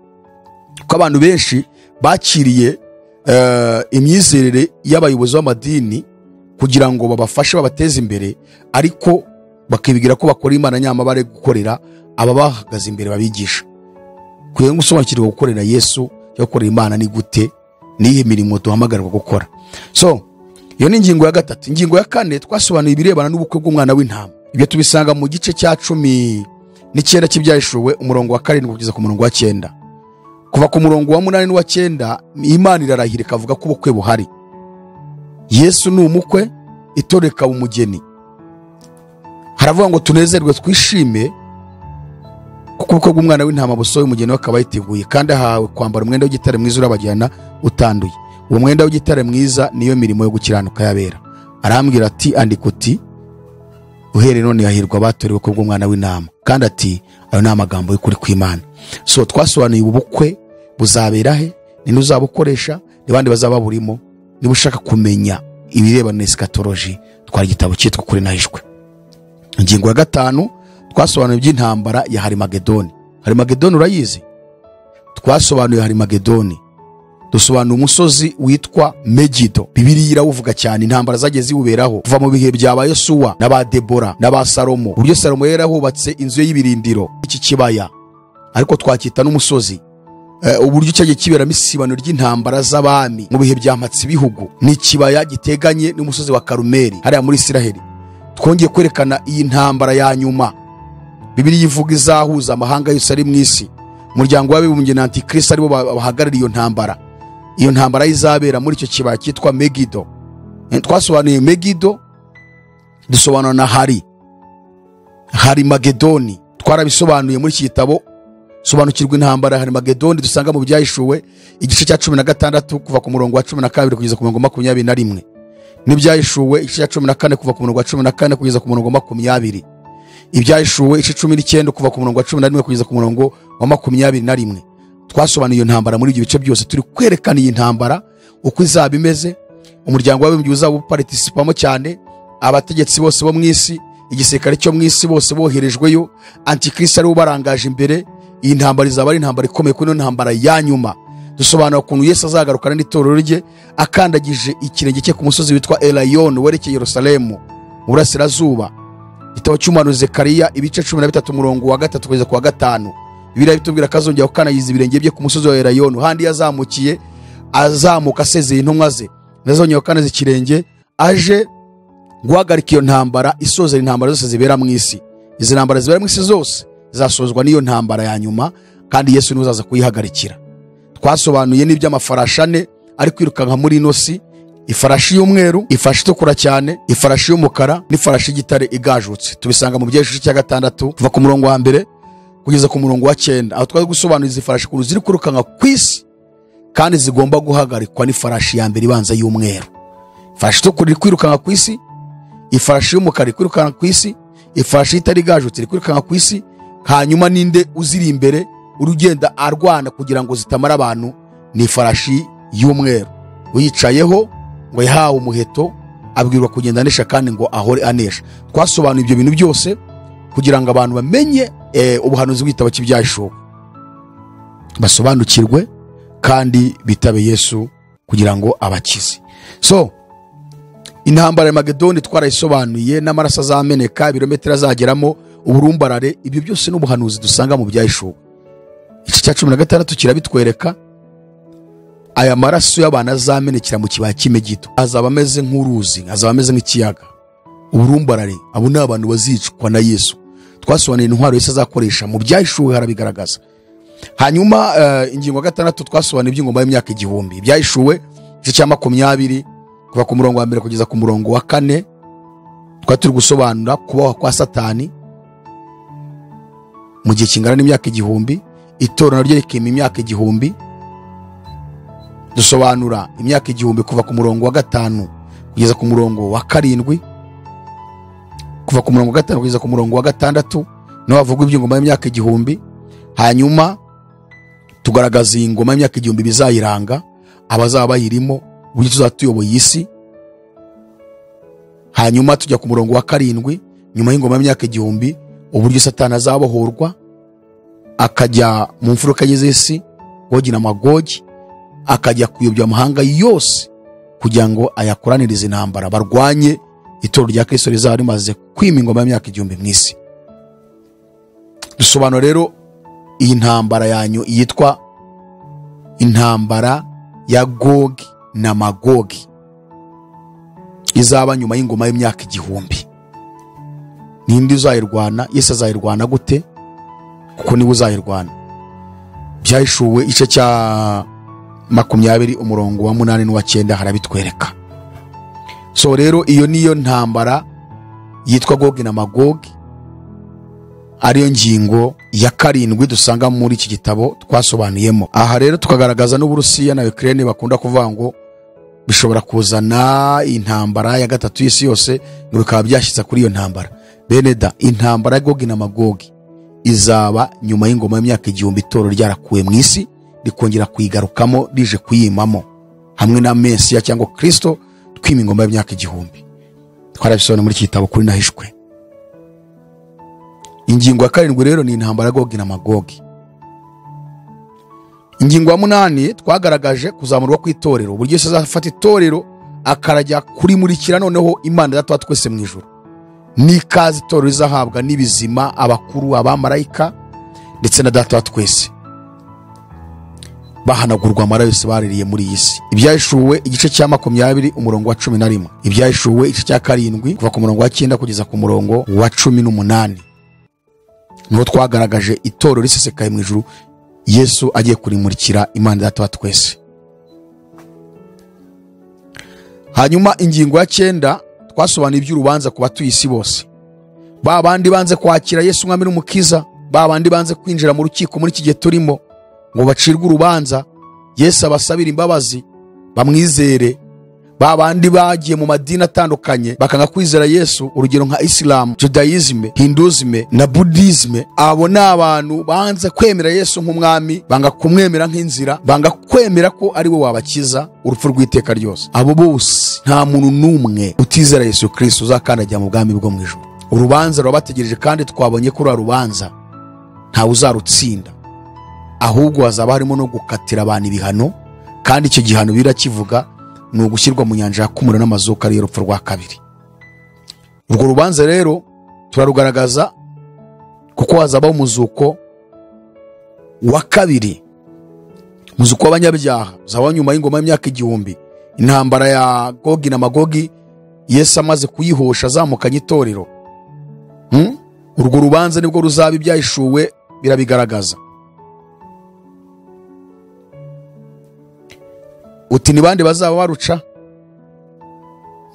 ko abantu benshi bakiriye imyizerere y'abayobozi b'amadini kugira ngo babafashe babateze imbere, ariko bakibwira ko bakora Imana nyama bare gukorera ababahagaze imbere babigisha. Kugira ngo usobanukirwe gukorera Yesu cyo gukorera Imana ni gute, nihe mirimo duhamagarwa gukora. So iyo ni ingingo ya gatatu. Ingingo ya kane twasobanuye ibirebana n'ubukwe bw'umwana w'intama. Ibyo tubisanga mu gice cya 19 cy'Ibyahishuwe, umurongo wa 7 kugeza ku murongo wa 9. Kuva ku murongo wa 8 n'uwa 9, Imana irarahira ikavuga ko ubukwe buhari. Yesu ni umukwe, itorero rikaba umugeni. Haravuga ngo tunezerwe twishime kuko ubukwe bw'umwana w'intama busohoye, umugeni we akaba yiteguye, kandi ahawe kwambara umwenda w'igitare mwiza urabagirana utanduye. Uwo mwenda w'igitare mwiza niyo mirimo yo gukiranuka yabera. Arambwira ati andika uti uhereye none hahirwa abatorewe ubukwe bw'umwana w'intama, kandi ati ayo ni amagambo y'ukuri kw'Imana. So twasobanuye ubukwe buzabera he, ni uzabukoresha, ni bandi bazaba burimo. Niba ushaka kumenya ibirebana na eschatology, twari igitabo cyitwa Ukuri Nahishwe. Ingingo ya gatanu twasobanuye iby'intambara ya Harimagedoni. Harimagedoni urayizi? Twasobanuye Harimagedoni, dusobanura umusozi witwa Megido. Bibiliya irawuvuga cyane, intambara zagiye ziwuberaho kuva mu bihe bya ba Yosuwa n'aba Debora n'aba Salomo. Uburyo Salomo yari yarahubatse inzu ye y'ibirindiro, iki kibaya ariko twacyita n'umusozi. Uburyo cyagiye kiberamo isibano ry'intambara z'abami mu bihe bya mpatsibihugu. Ni ikibaya giteganye n'umusozi wa Karumeli hariya muri Isiraheli. Twongeye kwerekana iyi ntambara ya nyuma Bibiliya ivuga izahuza amahanga yose ari mu isi. Umuryango w'abibumbye na Antikristo aribo bahagarariye iyo ntambara. Iyo ntambara izabera muri icyo kibaya cyitwa Megido. Twasobanuye Megido, dusobanura na Harimagedoni. Twarabisobanuye muri iki gitabo Sobanukirwa intambara ya Harimagedoni, dusanga mu Byahishuwe igice cya 16 kuva ku murongo wa 12 kugeza ku murongo wa 21. N'Ibyahishuwe igice cya 14 kuva ku murongo wa 14 kugeza ku murongo wa 20. Ibyahishuwe igice 19 kuva ku murongo wa 11 kugeza ku murongo wa 21. Twasobanuye iyo ntambara muri ibyo bice byose, turi kwerekana iyi ntambara uko izaba imeze. Umuryango w'abibumbye uzaba uparticipamo cyane, abategetsi bose bo mu isi, igisirikare cyo mu isi bose boherejweyo, Antikristo ari ubarangaje imbere. Iyi ntambara izaba ari intambara ikomeye, kuko ntambara ya nyuma. Dusobanura ukuntu Yesu azagarukana n'itorero rye akandagije ikirenge cye ku musozi witwa Elayon werekeye Yerusalemu mu burasirazuba. Igitabo cy'umuhanuzi Zekariya ibice 13 umurongo wa 3 kugeza ku wa 5. Bibiliya bitubwira ko azongera gukandagiza ibirenge bye ku musozi wa Elayon, handi yazamukiye azamuka asezeye intumwa ze, nazongera gukandagiza ikirenge aje guhagarika iyo ntambara, isoza intambara zose zibera mu isi. Izi ntambara zibera mu isi zose zasozwa n'iyo ntambara ya nyuma, kandi Yesu niwe uzaza kuyihagarikira. Twasobanuye n'iby'amafarashi ane ari kwirukanka muri ino si: ifarashi y'umweru, ifarashi itukura cyane, ifarashi y'umukara n'ifarashi y'igitare igajutse. Tubisanga mu Byahishuwe cya 6 kuva ku murongo wa 1 kugeza ku murongo wa 9. Aho twari gusobanura izi farashi ukuntu ziri kwirukanka ku isi, kandi zigomba guhagarikwa n'ifarashi ya mbere ibanza y'umweru. Ifarashi itukura iri kwirukanka ku isi, ifarashi y'umukara iri kwirukanka ku isi, ifarashi y'itare igajutse iri kwirukanka ku isi. Hanyuma ninde uziri imbere urugenda arwana kugira ngo zitamara abantu? Ni ifarashi y'umweru. Uyicayeho ngo yahawe umuheto, abwirwa kugenda anesha kandi ngo ahore anesha. Twasobanuye ibyo bintu byose kugira ngo abantu bamenye ubuhanuzi bw'igitabo cy'Ibyahishuwe, basobanukirwe kandi bitabe Yesu kugira ngo abakize. So intambara ya Magedoni twarayisobanuye, n'amaraso azameneka, ibirometero azageramo, uburumbarare, ibyo byose n'ubuhanuzi dusanga mu Byahishuwe. Iki cya 16 kirabitwereka. Aya maraso y'abantu azamenekera mu kibaya cy'Imegido azaba ameze nk'uruzi, azaba ameze nk'ikiyaga. Uburumbarare, abo ni abantu bazicwa na Yesu. Twasobanuye intwaro Yesu azakoresha mu Byahishuwe, harabigaragaza. Hanyuma ingingo ya 6 twasobanuye iby'ingoma y'imyaka 1000. Ibyahishuwe igice cya 20 kuva ku murongo wa 1 kugeza ku murongo wa 4, twari turi gusobanura kubaho kwa Satani mu gihe kingana n'imyaka 1000, itorero naryo rikima imyaka 1000. Dusobanura imyaka 1000 kuva ku murongo wa 5 kugeza ku murongo wa 7, kuva ku murongo wa 5 kugeza ku murongo wa 6, niho havugwa iby'ingoma y'imyaka 1000. Hanyuma tugaragaza iyi ngoma y'imyaka 1000 bizayiranga, abazaba bayirimo, uburyo tuzatuyoboye isi. Hanyuma tujya ku murongo wa 7, nyuma y'ingoma y'imyaka 1000, uburyo Satani azabohorwa akajya mu mfuruka z'isi, Gogi na Magogi, akajya kuyobya amahanga yose kugira ngo ayakoranirize intambara barwanye itorero rya Kristo rizaba rimaze kwima ingoma y'imyaka 1000 mu isi. Dusobanura rero iyi ntambara yanyu yitwa intambara ya Gogi na Magogi izaba nyuma y'ingoma y'imyaka 1000. Ninde uzayirwana? Yesu azayirwana gute? Kuko niwe uzayirwana. Byahishuwe igice cya 20 umurongo wa 8 n'uwa 9 harabitwereka. So rero iyo niyo ntambara yitwa Gogi na Magogi, ariyo ngingo ya 7 dusanga muri iki gitabo twasobanuyemo. Aha rero tukagaragaza n'Uburusiya na Ukraine bakunda kuvuga ngo bishobora kuzana intambara ya 3 y'isi yose, ngo bikaba byashyitsa kuri iyo ntambara. Bene da, intambara ya Gogi na Magogi izaba nyuma y'ingoma y'imyaka 1000 itorero ryarakuwe mu isi rikongera kuyigarukamo rije kuyimamo hamwe na Mesiya cyangwa Kristo twima ingoma y'imyaka 1000. Twarabisobanuye muri iki gitabo kuri nahishwe. Ingingo ya 7 rero ni intambara ya Gogi na Magogi. Ingingo ya 8 twagaragaje kuzamurwa kw'itorero, uburyo Yesu azafata itorero akarajya kurimurikira noneho Imana Data wa twese mu ijuru. N'ikaze itorero rizahabwa n'ibizima, abakuru, abamarayika ndetse na Data wa twese, bahanagurwa amara yose baririye muri iyi si. Ibyahishuwe igice cya 20 umurongo wa 11, ibyahishuwe igice cya 7 kuva ku murongo wa 9 kugeza ku murongo wa 18, niho twagaragaje itorero risesekaye mu ijuru, Yesu agiye kurimurikira Imana Data wa twese. Hanyuma ingingo ya 9 twasobanuye iby'urubanza ku batuye isi bose. Ba bandi banze kwakira Yesu umwami n'umukiza, ba bandi banze kwinjira mu rukiko muri iki gihe turimo ngo bacirwe urubanza, Yesu abasabira imbabazi bamwizere. Ba bandi bagiye mu madini atandukanye bakanga kwizera Yesu, urugero nka Islam, Judaism, Hinduism na Buddhism, abo ni abantu banze kwemera Yesu nk'umwami, banga kumwemera nk'inzira, banga kwemera ko ari we wabakiza urupfu rw'iteka ryose. Abo bose nta muntu n'umwe utizera Yesu Kristo uzakandagira mu bwami bwo mu ijuru. Urubanza rurabategereje, kandi twabonye ko rubanza ntawe uzarutsinda, ahubwo hazaba harimo no gukatira abantu ibihano, kandi icyo gihano birakivuga ni ugushyirwa mu nyanja yakumura n'amazuka ari urupfu rwa kabiri. Urwo rubanza rero turarugaragaza kuko hazabaho umuzuko wa kabiri, umuzuko w'abanyabyaha uzaba nyuma y'ingoma y'imyaka 1000. Intambara ya Gogi na Magogi Yesu amaze kuyihosha azamukanye itorero. Urwo rubanza nibwo ruzaba, ibyahishuwe birabigaragaza. Uti ni bande bazaba baruca?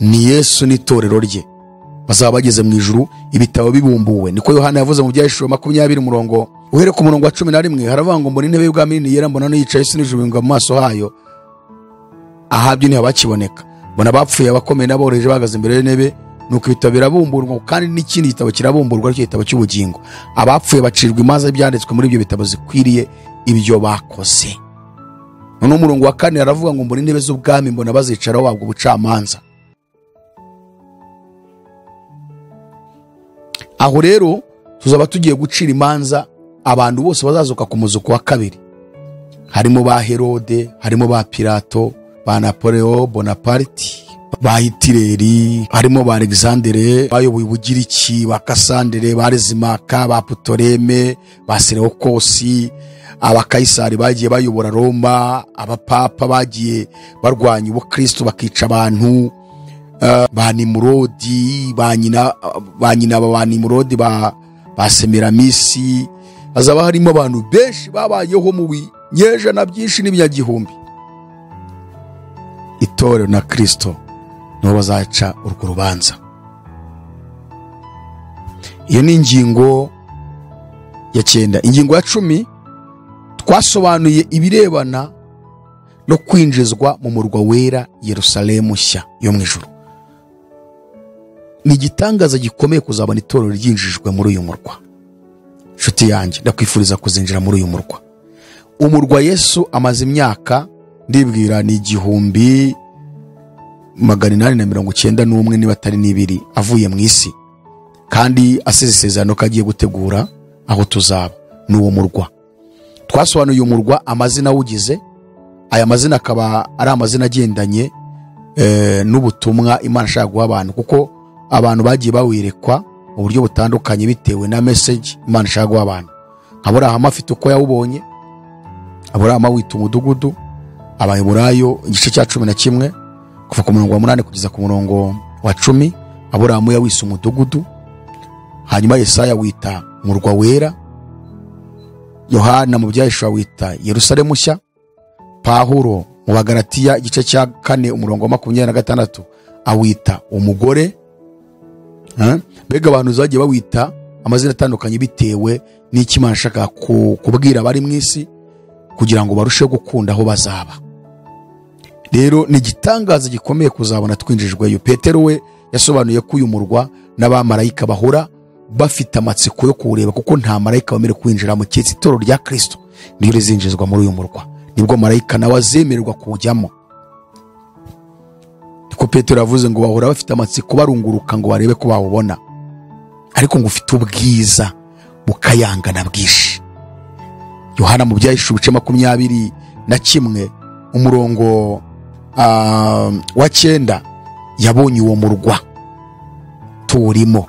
Ni Yesu n'itorero rye bazaba bageze mu ijuru, ibitabo bibumbuwe. Niko Yohana yavuze mu byahishuwe 20 umurongo uhere ku murongo wa 11, haravuga ngo mbona intebe y'ubwami nini yera, mbona yicaye isi n'ijuru bingwa mu maso hayo, ahabye ntihabakiboneka, mbona abapfuye abakomeye n'aboroheje bahagaze imbere y'intebe, nuko ibitabo birabumburwa, kandi n'ikindi gitabo kirabumburwa, aricyo gitabo cy'ubugingo. Abapfuye bacirwa imanza byanditswe muri ibyo bitabo zikwiriye ibyo bakoze. None umurongo wa 4 aravuga ngo mbona intebe z'ubwami, mbona bazicaraho babwo ubucamanza. Aho rero tuzaba tugiye gucira imanza abantu bose bazazuka ku muzuko wa kabiri, harimo ba Herode, harimo ba Pilato, ba Napoleon Bonaparte, ba Hitler, harimo ba Alexandre bayoboye Ubugiriki, ba Cassandre, ba Lezimaka, ba Ptolemy, ba Seleukosi, abakayisari bagiye bayobora Roma, abapapa bagiye barwanya ubukristo bakica abantu, ba Nimurodi, ba nyina ba Nimurodi, ba Semiramisi. Hazaba harimo abantu benshi babayeho mu binyejana byinshi n'ibinyagihumbi. Itorero na Kristo nibo bazaca urwo rubanza. Iyo ni ingingo ya 9. Ingingo ya 10 twasobanuye ibirebana no kwinjizwa mu murwa wera Yerusalemu nshya yo mu ijuru. Ni igitangaza gikomeye kuzabona itorero ryinjijwe muri uyu murwa. Nshuti yanjye, ndakwifuriza kuzinjira muri uyu murwa. Umurwa Yesu amaze imyaka ndibwira ni 1891 niba atari n'ibiri avuye mu isi, kandi asize isezerano ko agiye gutegura aho tuzaba n'uwo murwa. Twasobanuye umurwa amazina awugize, aya mazina akaba ari amazina agendanye n'ubutumwa Imana ishaka guha abantu, kuko abantu bagiye bawirekwa mu buryo butandukanye bitewe na message Imana ishaka guha abantu. Aburahamu afite uko yawubonye, Aburahamu awita umudugudu. Abaheburayo igice cya 11 kuva ku murongo wa 8 kugeza ku murongo wa 10, Aburahamu yawise umudugudu. Hanyuma Yesaya wita umurwa wera, Yohana mu Byahishwa wita Yerusalemu nshya, Pawulo mu Bagalatiya igice cya 4 umurongo wa 26 awita umugore. Mbega abantu zagiye bawita amazina atandukanye bitewe n'icyo Imana ishaka kubwira abari mu isi kugira ngo barusheho gukunda aho bazaba. Rero ni igitangaza gikomeye kuzabona twinjijweyo. Petero we yasobanuye ko uyu murwa n'abamarayika bahora bafite amatsiko yo kuwureba, kuko nta marayika wemerewe kwinjira mu cyitsi itorero rya Kristo niyo rizinjizwa muri uyu murwa, nibwo marayika nawe azemererwa kuwujyamo. Niko Petero yavuze ngo bahora bafite amatsiko barunguruka ngo barebe ko bawubona, ariko ngo ufite ubwiza bukayangana bwinshi. Yohana mu Byahishwe ibice 21 umurongo wa 9 yabonye uwo murwa tuwurimo.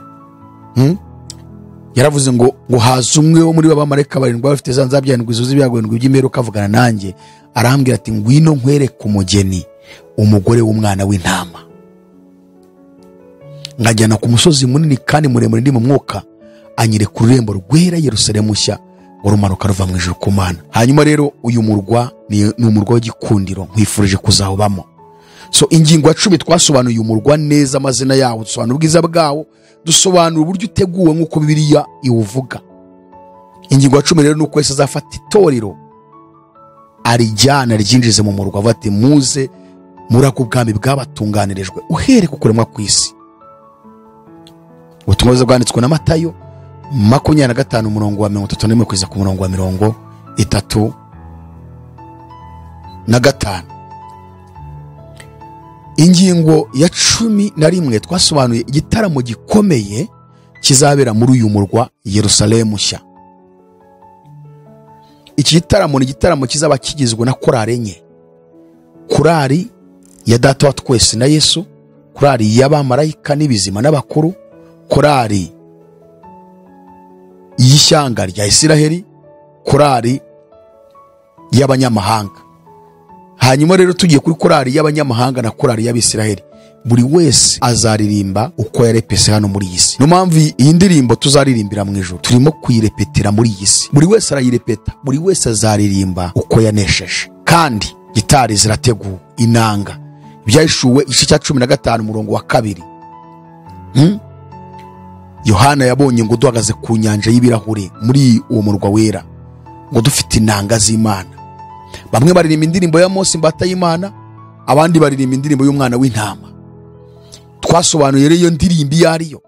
Yaravuze ngo haza umwe wo muri bamarayika barindwi bafite za nzabya zuzuye ibyago by'imperuka avugana nanjye, arambwira ati ngwino nkwereke umugeni, umugore w'umwana w'intama. Nkajyana ku musozi munini kandi muremure ndi mu mwuka, anyereka ururembo rwera Yerusalemu nshya urumanuka ruva mu ijuru ku Mana. Hanyuma rero uyu murwa ni umurwa w'igikundiro, nkwifurije kuzawubamo. So ingingo ya 10 twasobanuye umurwa neza, amazina yawo, dusobanura ubwiza bwawo, dusobanura uburyo uteguwe nk'uko Bibiliya iwuvuga. Ingingo ya 10 rero nuko Yesu azafata itorero arijyana ryinjize mu murwa, avuga ati muze murako ubwami bwabatunganirijwe uhere ku kuremwa kw'isi. Ubutumwa bwiza bwanditswe na Matayo 25 umurongo wa 31 kugeza ku murongo wa 35. Ingingo ya 11 twasobanuye igitaramo gikomeye kizabera muri uyu murwa Yerusalemu nshya. Iki gitaramo ni igitaramo kizaba kigizwe na korali enye: korali ya Data wa twese na Yesu, korali y'abamarayika n'ibizima n'abakuru, korali y'ishyanga rya Isiraheli, korali y'abanyamahanga. Hanyuma rero tugiye kuri korali y'abanyamahanga na korali y'Abisiraheli, buri wese azaririmba uko yarepese hano muri iyi si. Niyo mpamvu iyi ndirimbo tuzaririmbira mu ijuru turimo kuyirepetera muri iyi si, buri wese arayirepeta, buri wese azaririmba uko yanesheje. Kandi gitari zirateguwe, inanga. Ibyahishuwe igice cya 15 umurongo wa 2. Yohana yabonye ngo duhagaze ku nyanja y'ibirahure muri uwo murwa wera, ngo dufite inanga z'Imana. Bamwe baririmba indirimbo ya Mose imbata y'Imana, abandi baririmba indirimbo y'umwana w'intama. Twasobanuye rero iyo ndirimbo iyo ariyo,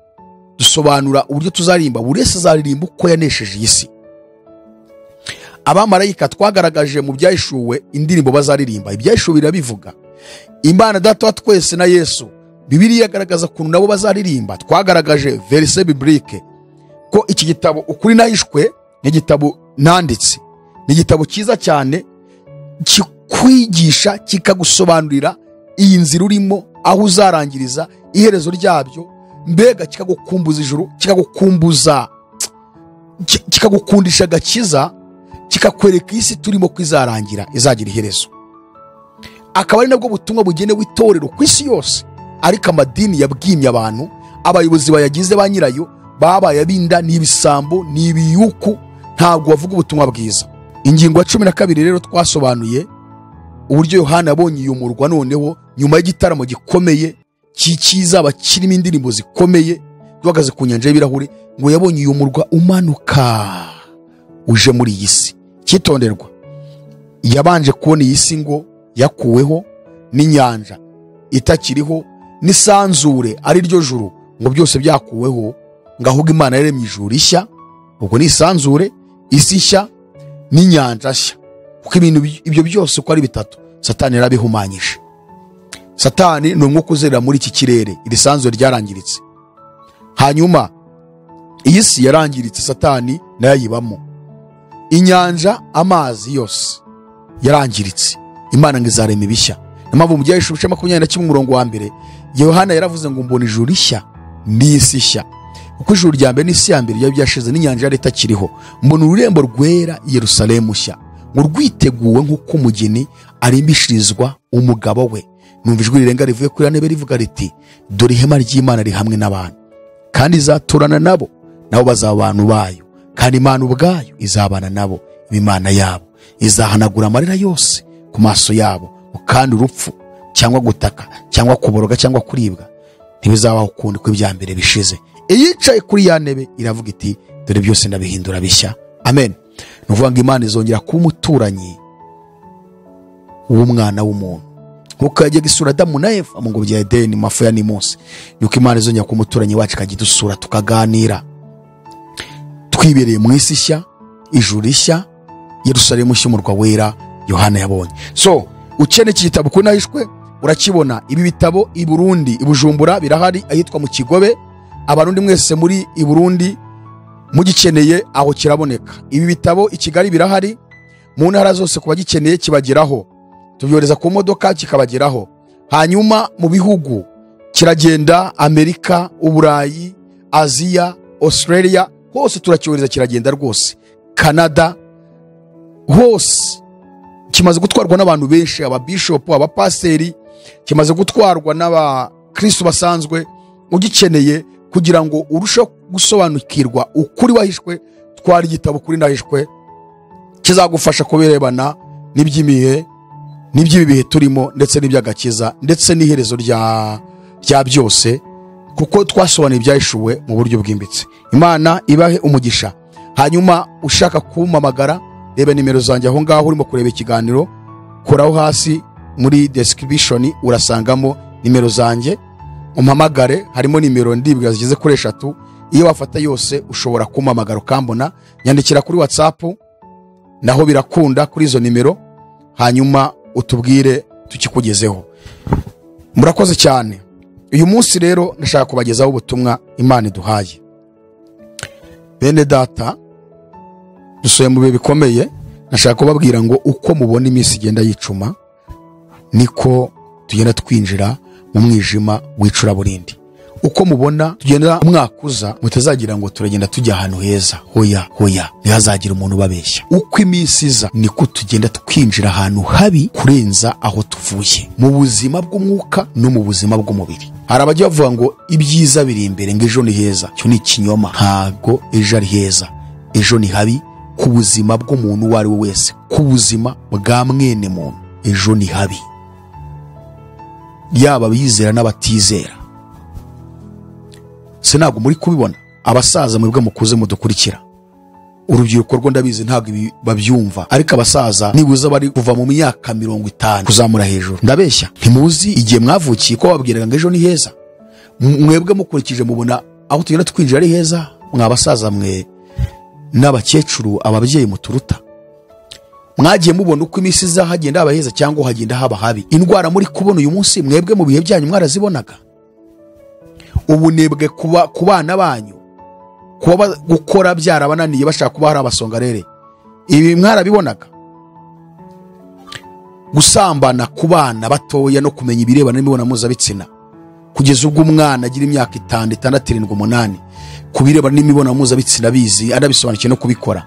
dusobanura uburyo tuzaririmba, buri wese azaririmba uko yanesheje iyi si. Abamarayika twagaragaje mu Byahishuwe indirimbo bazaririmba, Ibyahishuwe birabivuga. Imana Data wa twese na Yesu, Bibiliya igaragaza ukuntu nabo bazaririmba. Twagaragaje verse biblique ko iki gitabo ukuri nahishwe ni igitabo nanditse, ni igitabo cyiza cyane kikwigisha, kikagusobanurira iyi nzira urimo, aho uzarangiriza, iherezo ryabyo, mbega kikagukumbuza ijuru, kikagukumbuza, kikagukundisha agakiza, kikakwereka isi turimo ko izarangira, izagira iherezo. Akaba ari nabwo butumwa bugenewe itorero ku isi yose, ariko amadini yabwimye abantu, abayobozi bayagize ba nyirayo babaye abinda, n'ibisambo, n'ibiyuku, ntabwo bavuga ubutumwa bwiza. Ingingo ya 12 rero twasobanuye uburyo Yohana yabonye uyu murwa noneho nyuma y'igitaramo gikomeye kizaba kirimo indirimbo zikomeye, duhagaze ku nyanja y'ibirahure, ngo yabonye uyu murwa umanuka uje muri iyi si. Cyitonderwa, yabanje kubona iyi si ngo yakuweho n'inyanja itakiriho, n'isanzure ari ryo juru, ngo byose byakuweho, ngo ahubwo Imana yaremye ijuru rishya, ubwo ni isanzure, isi nshya n'inyanja nshya. Kuko ibintu ibyo byose uko ari bitatu Satani yarabihumanyije. Satani ni umwuka uzerera muri iki kirere, iri sanzure ryarangiritse. Hanyuma iyi si yarangiritse, Satani nayo ayibamo. Inyanja, amazi yose yarangiritse, Imana ngo izarema ibishya. Niyo mpamvu mu Byahishuwe ibice 21 umurongo wa 1 Yohana yaravuze ngo mbona ijuru rishya n'isi nshya, kuko ijuru rya mbere n'isi ya mbere byari byashize n'inyanja yari itakiriho. Mbona ururembo rwera Yerusalemu nshya, ngo rwiteguwe nk'uko umugeni arimbishirizwa umugabo we. Numva ijwi rirenga rivuye kuri ya ntebe rivuga riti, dore ihema ry'Imana riri hamwe n'abantu, kandi izaturana nabo, nabo bazaba abantu bayo, kandi Imana ubwayo izabana nabo, Imana yabo izahanagura amarira yose ku maso yabo, kandi urupfu cyangwa gutaka cyangwa kuboroga cyangwa kuribwa ntibizabaho ukundi ko ibya mbere bishize. Iyicaye kuri ya ntebe iravuga iti, dore byose ndabihindura bishya. Amen. Ni ukuvuga ngo Imana izongera kuba umuturanyi w'umwana w'umuntu, nkuko yajyaga isura Adamu na Eva mu ngobyi ya Edeni mu mafu ya Nimunsi, nuko Imana izongera kuba umuturanyi wacu, ikajya idusura tukaganira, twibereye mu isi nshya, ijuru rishya, Yerusalemu nshya, umurwa wera Yohana yabonye. So ukeneye iki gitabo Ukuri Nahishwe urakibona. Ibi bitabo i Burundi, i Bujumbura birahari, ahitwa mu Kigobe. Abarundi mwese muri i Burundi mugikeneye aho kiraboneka. Ibi bitabo i Kigali birahari, mu ntara zose ku bagikeneye kibageraho, tubyohereza ku modoka kikabageraho. Hanyuma mu bihugu kiragenda, Amerika, Uburayi, Aziya, Australia, hose turacyohereza kiragenda rwose. Canada hose kimaze gutwarwa n'abantu benshi, ababishopu, abapaseri, kimaze gutwarwa n'abakristo basanzwe. Ugikeneye kugira ngo urusheho gusobanukirwa ukuri wahishwe, twara igitabo Ukuri Nahishwe, kizagufasha kubirebana n'iby'imihe n'iby'ibi bihe turimo, ndetse n'iby'agakiza, ndetse n'iherezo rya byose, kuko twasobanuye ibyahishuwe mu buryo bwimbitse. Imana ibahe umugisha. Hanyuma ushaka kumpamagara, reba nimero zanjye aho ngaho urimo kureba ikiganiro, koraho hasi muri description urasangamo nimero zanjye, umpamagare. Harimo nimero ndibwira zigeze kuri 3, iyo wafata yose ushobora kumpamagara ukambona. Nyandikira kuri WhatsApp naho birakunda kuri izo nimero, hanyuma utubwire tukikugezeho. Murakoze cyane. Uyu munsi rero ndashaka kubagezaho ubutumwa Imana iduhaye. Bene data, dusoye mu bihe bikomeye. Ndashaka kubabwira ngo uko mubona iminsi igenda yicuma, niko tugenda twinjira mu mwijima w'icuraburindi. Uko mubona tugenda umwaka uza, mutazagira ngo turagenda tujya ahantu heza. Hoya hoya, ntihazagira umuntu ubabeshya. Uko iminsi iza niko tugenda twinjira ahantu habi kurenza aho tuvuye, mu buzima bw'umwuka no mu buzima bw'umubiri. Hari abajya bavuga ngo ibyiza biri imbere, ngo ejo ni heza. Cyo ni ikinyoma, ntago ejo ari heza. Ejo ni habi ku buzima bw'umuntu uwo ari we wese, ku buzima bwa mwene muntu. Ejo ni habi, yaba abizera n'abatizera. Se ntabwo muri kubibona? Abasaza mwebwe mukuze mudukurikira, urubyiruko rwo ndabizi ntabwo ibi babyumva, ariko abasaza nibuza bari kuva mu myaka 50 kuzamura hejuru, ndabeshya? Ntimuzi igihe mwavukiye ko bababwiraga ngo ejo ni heza? Mwebwe mukurikije mubona aho tugenda twinjira ari heza? Mwa basaza mwe n'abakecuru, ababyeyi muturuta, mwagiye mubona uko iminsi iza hagenda haba heza cyangwa hagenda haba habi? Indwara muri kubona uyu munsi, mwebwe mu bihe byanyu mwarazibonaga? Ubunebwe ku bana banyu, kuba gukora byarabananiye bashaka kuba hari abasongarere, ibi mwarabibonaga? Gusambana ku bana batoya no kumenya ibirebana n'imibonano mpuzabitsina, kugeza ubwo umwana agira imyaka 5, 6, 7, 8, ku birebana n'imibonano mpuzabitsina bizi anabisobanukiwe no kubikora,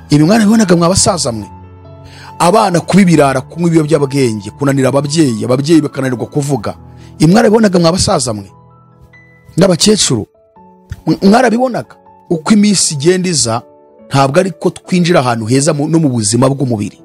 ibi mwarabibonaga mwa basaza mwe? Abana kuba ibirara, kunywa ibiyobyabwenge, kunanira ababyeyi, ababyeyi bakananirwa kuvuga, ibi mwarabibonaga mwa basaza mwe n'abakecuru? Mwarabibonaga? Uko iminsi igenda iza ntabwo ariko twinjira ahantu heza no mu buzima bw'umubiri.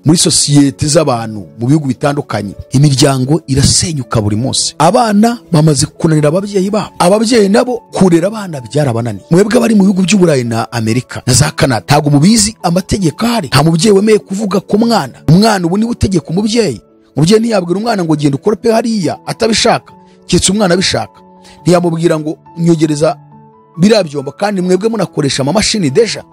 Muri sosiyete z'abantu mu bihugu bitandukanye, imiryango irasenyuka buri munsi. Abana bamaze kunanira ababyeyi babo, ababyeyi nabo kurera abana byarabananiye. Mwebwe abari mu bihugu by'Uburayi na Amerika na za Canada, ntabwo mubizi amategeko ahari. Nta mubyeyi wemeye kuvuga ku mwana. Umwana ubu niwe utegeka umubyeyi. Umubyeyi ntiyabwira umwana ngo genda ukorope hariya atabishaka, keretse umwana abishaka. Ntiyamubwira ngo nyogereza biriya byombo, kandi mwebwe munakoresha amamashini deja.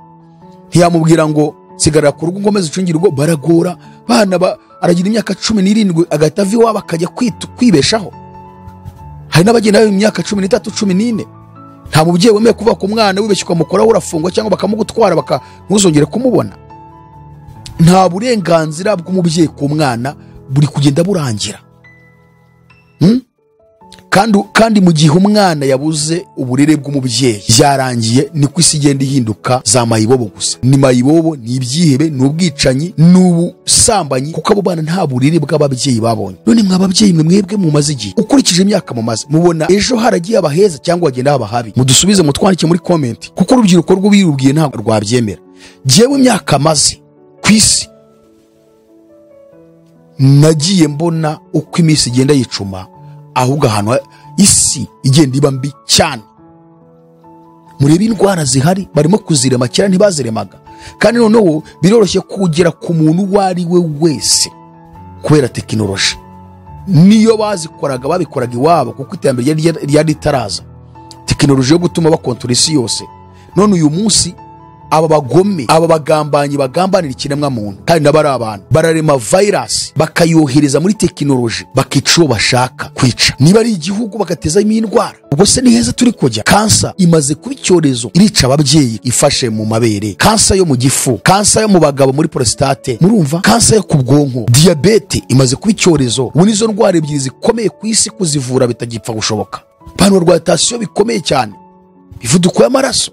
Ntiyamubwira ngo sigarira ku rugo ngomeze ucungire urugo. Baragora bana, aragira imyaka 17 agahita ava iwabo akajya kwibeshaho. Hari n'abagenda mu myaka 13, 14. Nta mubyeyi wemeye kuva ku mwana wibeshye ukamukoraho urafungwa cyangwa bakamugutwara ntuzongere kumubona. Nta burenganzira bw'umubyeyi ku mwana buri kugenda burangira. Kandi mu gihe umwana yabuze uburere bw'umubyeyi byarangiye, niko isi igenda ihinduka za mayibobo gusa. Ni mayibobo, ni ibyihebe, ni ubwicanyi, ni ubusambanyi, kuko abo bana nta burere bw'ababyeyi babonye. None mwa babyeyi mwe mwebwe mumaze igihe, ukurikije imyaka mumaze, mubona ejo haragiye abaheza cyangwa bagenda haba habi? Mudusubize, mutwandike muri comment, kuko urubyiruko rw'ubirubwiye ntabwo rwabyemera. Jyewe imyaka maze ku isi nagiye mbona uko iminsi igenda yicuma, ahubwo ahantu isi igenda iba mbi cyane. Murebe indwara zihari, barimo kuzirema, kera ntibaziremaga. Kandi noneho biroroshye kugera ku muntu uwo ari we wese kubera tekinoloji. Niyo bazikoraga babikoraga iwabo, kuko iterambere ryari ritaraza. Tekinoloji yo gutuma bakontora isi yose. None uyu munsi aba bagome, aba bagambanyi bagambanira ikiremwa muntu, kandi nabo ari abantu, bararema virus bakayohereza muri tekinoloji, bakica uwo bashaka kwica. Niba ari igihugu bagatezamo indwara. Ubwo se ni heza turi kujya? Kansa imaze kuba icyorezo, irica ababyeyi ifashe mu mabere, kansa yo mu gifu, kansa yo mu bagabo muri prostate, murumva, kansa yo ku bwonko, diyabete imaze kuba icyorezo. Ubu nizo ndwara ebyiri zikomeye ku isi, kuzivura bitagipfa gushoboka. Abantu barwaye tansiyo bikomeye cyane, imivuduko y'amaraso.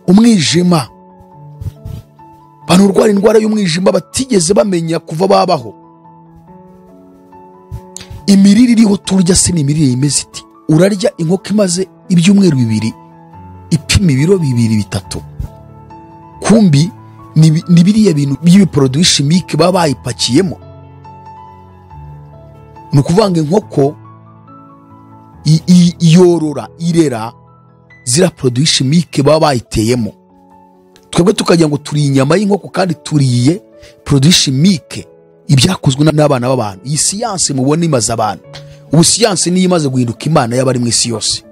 Umwijima, abantu barwara indwara y'umwijima batigeze bamenya kuva babaho. Imirire iriho turya se ni imirire imeze iti? Urarya inkoko imaze ibyumweru 2 ipima ibiro 2-3, kumbi ni biriya bintu by'ibiproduit chimique baba bayipakiyemo. Ni ukuvuga ngo inkoko yorora irera zira produit chimique baba bayiteyemo. Twebwe tukagira ngo turi inyama y'inkoko kandi turiye produit chimique, ibyakozwe n'abana b'abantu. Iyi siyanse mubona imaze abantu. Ubu siyanse niyo imaze guhinduka imana y'abari mu isi yose.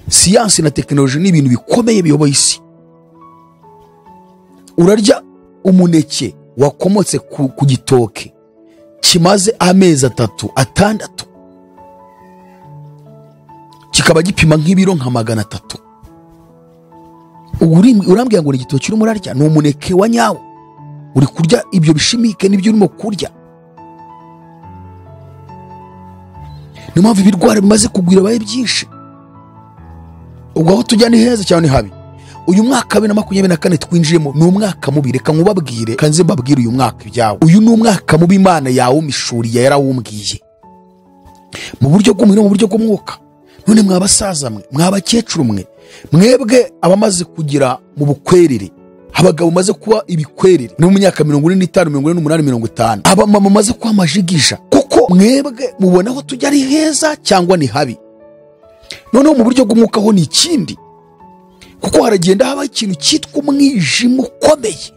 Siyanse na tekinoloji ni ibintu bikomeye biyoboye isi. Urarya umuneke wakomotse ku gitoke kimaze amezi 3 6, kikaba gipima nk'ibiro nka 300. Urambwira ngo ni igitoki urimo urarya? Ni umuneke wa nyawo. Uri kurya ibyo bishimike n'ibyo urimo kurya. Niyo mpamvu ibirwara bimaze kugwira abaye byinshi. Ubwo aho tujya ni heza cyane habi. Uyu mwaka 2024 twinjiyemo ni umwaka mubi. Reka nkubabwire, kanze mbabwire uyu mwaka ibyawo. Uyu ni umwaka mubi Imana yawumishuriye, yarawumbwiye mu buryo bw'umubiri, mu buryo bw'umwuka. None mwabasaza mwe, mwabakecuru mwe, mwebwe abamaze kugira mu bukwerere, abagabo maze kuba ibikwerere no mu myaka 45, 48, 50, abamama maze kuba amajigisha, kuko mwebwe mubona aho tujya ari heza cyangwa ni habi. Noneho mu buryo bw'umwuka ho ni ikindi, kuko haragenda haba ikintu cyitwa umwijima ukomeye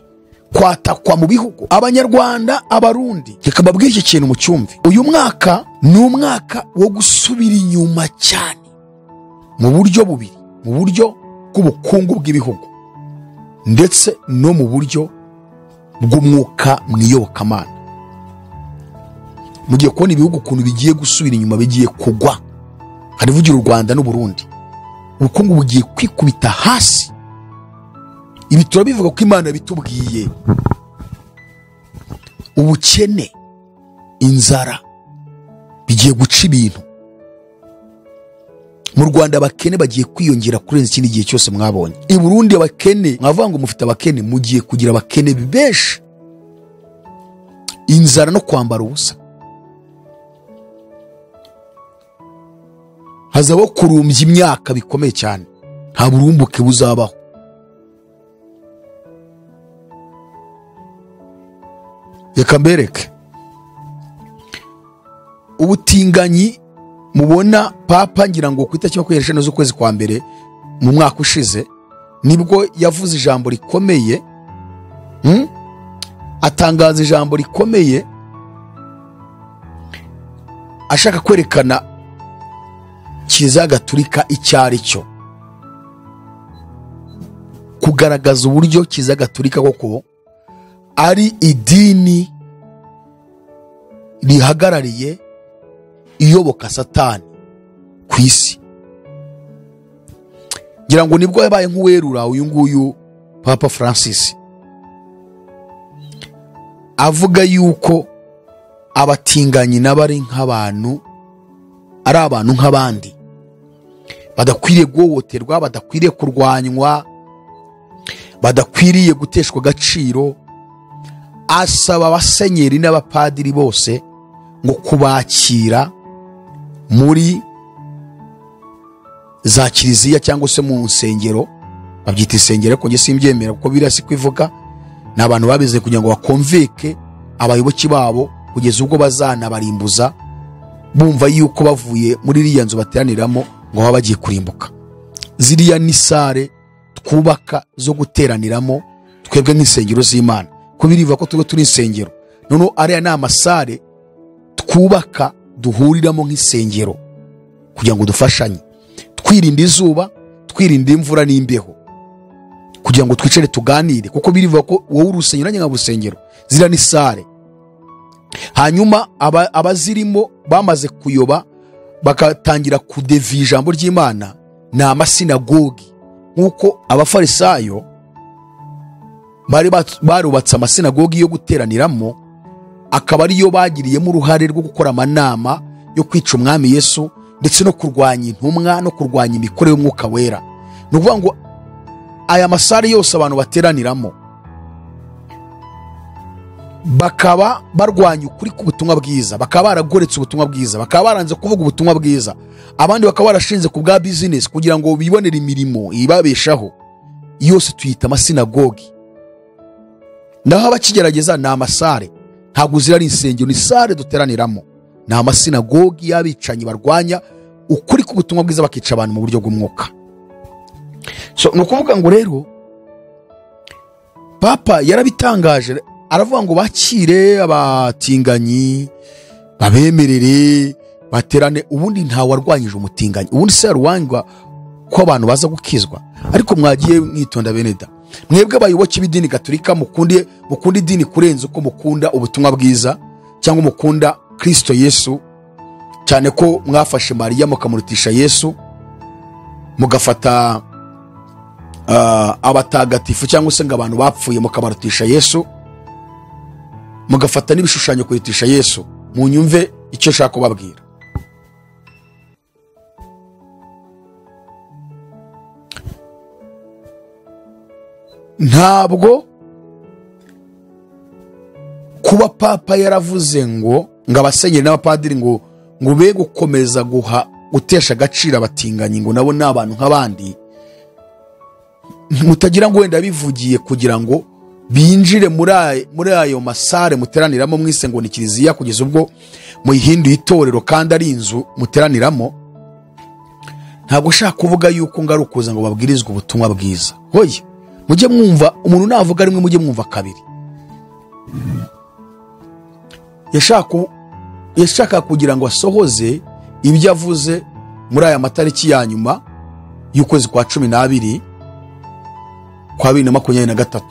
kwatakwa mu bihugu. Abanyarwanda, Abarundi, reka mbabwire iki kintu mucyumve. Uyu mwaka ni umwaka wo gusubira inyuma cyane mu buryo bubiri, mu buryo bw'ubukungu bw'ibihugu ndetse no mu buryo bw'umwuka mwiyobokamana. Mugiye kubona ibihugu ukuntu bigiye gusubira inyuma, bigiye kugwa. Harivugira u Rwanda n'u Burundi, ubukungu bugiye kwikubita hasi. Ibi turabivuga ko Imana bitubwiye. Ubukene, inzara bigiye guca ibintu. Mu Rwanda abakene bagiye kwiyongera kurenza ikindi gihe cyose mwabonye. I Burundi abakene, mwavuga ngo mufite abakene, mugiye kugira abakene benshi. Inzara no kwambara ubusa. Hazabaho kurumbya imyaka bikomeye cyane. Nta burumbuke buzabaho. Reka mbereke ubutinganyi mubona. Papa ngira ngo ku itariki 25 z'ukwezi kwa mbere mu mwaka ushize nibwo yavuze ijambo rikomeye, atangaza ijambo rikomeye ashaka kwerekana Kiliziya Gatulika icyo ari cyo, kugaragaza uburyo Kiliziya Gatulika koko ari idini rihagarariye iyoboka Satani ku isi. Ngira ngo nibwo yabaye nk'uwerura uyu nguyu Papa Francis, avuga yuko abatinganyi n'abari nk'abantu, ari abantu nk'abandi, badakwiriye guhohoterwa, badakwiriye kurwanywa, badakwiriye guteshwa agaciro. Asaba abasenyeri n'abapadiri bose ngo kubakira muri za kiliziya cyangwa se mu nsengero, babyita insengero ariko njye simbyemera kuko biriya si kwivuga, ni abantu babize kugira ngo bakonveke abayoboke babo kugeza ubwo bazanabarimbuza, bumva yuko bavuye muri iriya nzu bateraniramo ngo baba bagiye kurimbuka. Ziriya ni sare twubaka zo guteraniramo twebwe nk'insengero z'Imana, ko birivuga ko tuba turi insengero. Noneho ariya ni amasare twubaka duhuriramo nk'insengero kugira ngo dufashanye, twirinda izuba, twirinda imvura n'imbeho, kugira ngo twicare tuganire, kuko birivuga ko wowe urusengero nanjye nkaba urusengero. Ziriya ni sare. Hanyuma abazirimo bamaze kuyoba bakatangira kudeviya ijambo ry'Imana ni amasinagogi, nk'uko abafarisayo bari barubatse amasinagogi yo guteraniramo, akaba ariyo bagiriyemo uruhare rwo gukora amanama yo kwica umwami Yesu ndetse no kurwanya intumwa no kurwanya imikorere y'umwuka wera. Ni ukuvuga ngo aya masare yose abantu bateraniramo bakaba barwanya ukuri k'ubutumwa bwiza, bakaba baragoretse ubutumwa bwiza, bakaba baranze kuvuga ubutumwa bwiza, abandi bakaba barashinze ku bwa business kugira ngo bibonere imirimo ibabeshaho, yose tuyita amasinagogi. Naho abakigerageza ni amasare, ntabwo zira ari insengero, ni sare duteraniramo, ni amasinagogi y'abicanyi barwanya ukuri k'ubutumwa bwiza, bakica abantu mu buryo bw'umwuka. So ni ukuvuga ngo rero Papa yarabitangaje, aravuga ngo bakire abatinganyi, babemerere baterane. Ubundi nta warwanyije umutinganyi, ubundi se yarwanywa ko abantu baza gukizwa. Ariko mwagiye mwitonda bene da, mwebwe abayoboke b'idini Gatolika mukunda idini kurenza uko mukunda ubutumwa bwiza cyangwa mukunda Kristo Yesu, cyane ko mwafashe Mariya mukamurutisha Yesu, mugafata abatagatifu cyangwa se ngo abantu bapfuye mukabarutisha Yesu, mugafata n'ibishushanyo kurutisha Yesu. Munyumve icyo nshaka kubabwira. Ntabwo kuba Papa yaravuze ngo abasenyeri n'abapadiri ngo be gukomeza guha gutesha agaciro abatinganyi ngo nabo ni abantu nk'abandi, mutagira ngo wenda bivugiye kugira ngo binjire muri ayo masare muteraniramo mwise ngo ni kiliziya, kugeza ubwo muyihinduye itorero kandi ari inzu muteraniramo. Ntabwo ushaka kuvuga yuko ngarukuza ngo babwirizwe ubutumwa bwiza. Hoye mujye mwumva umuntu navuga rimwe, mujye mwumva kabiri. Yashaka kugira ngo asohoze ibyo avuze muri aya matariki ya nyuma y'ukwezi kwa 12 kwa 2023.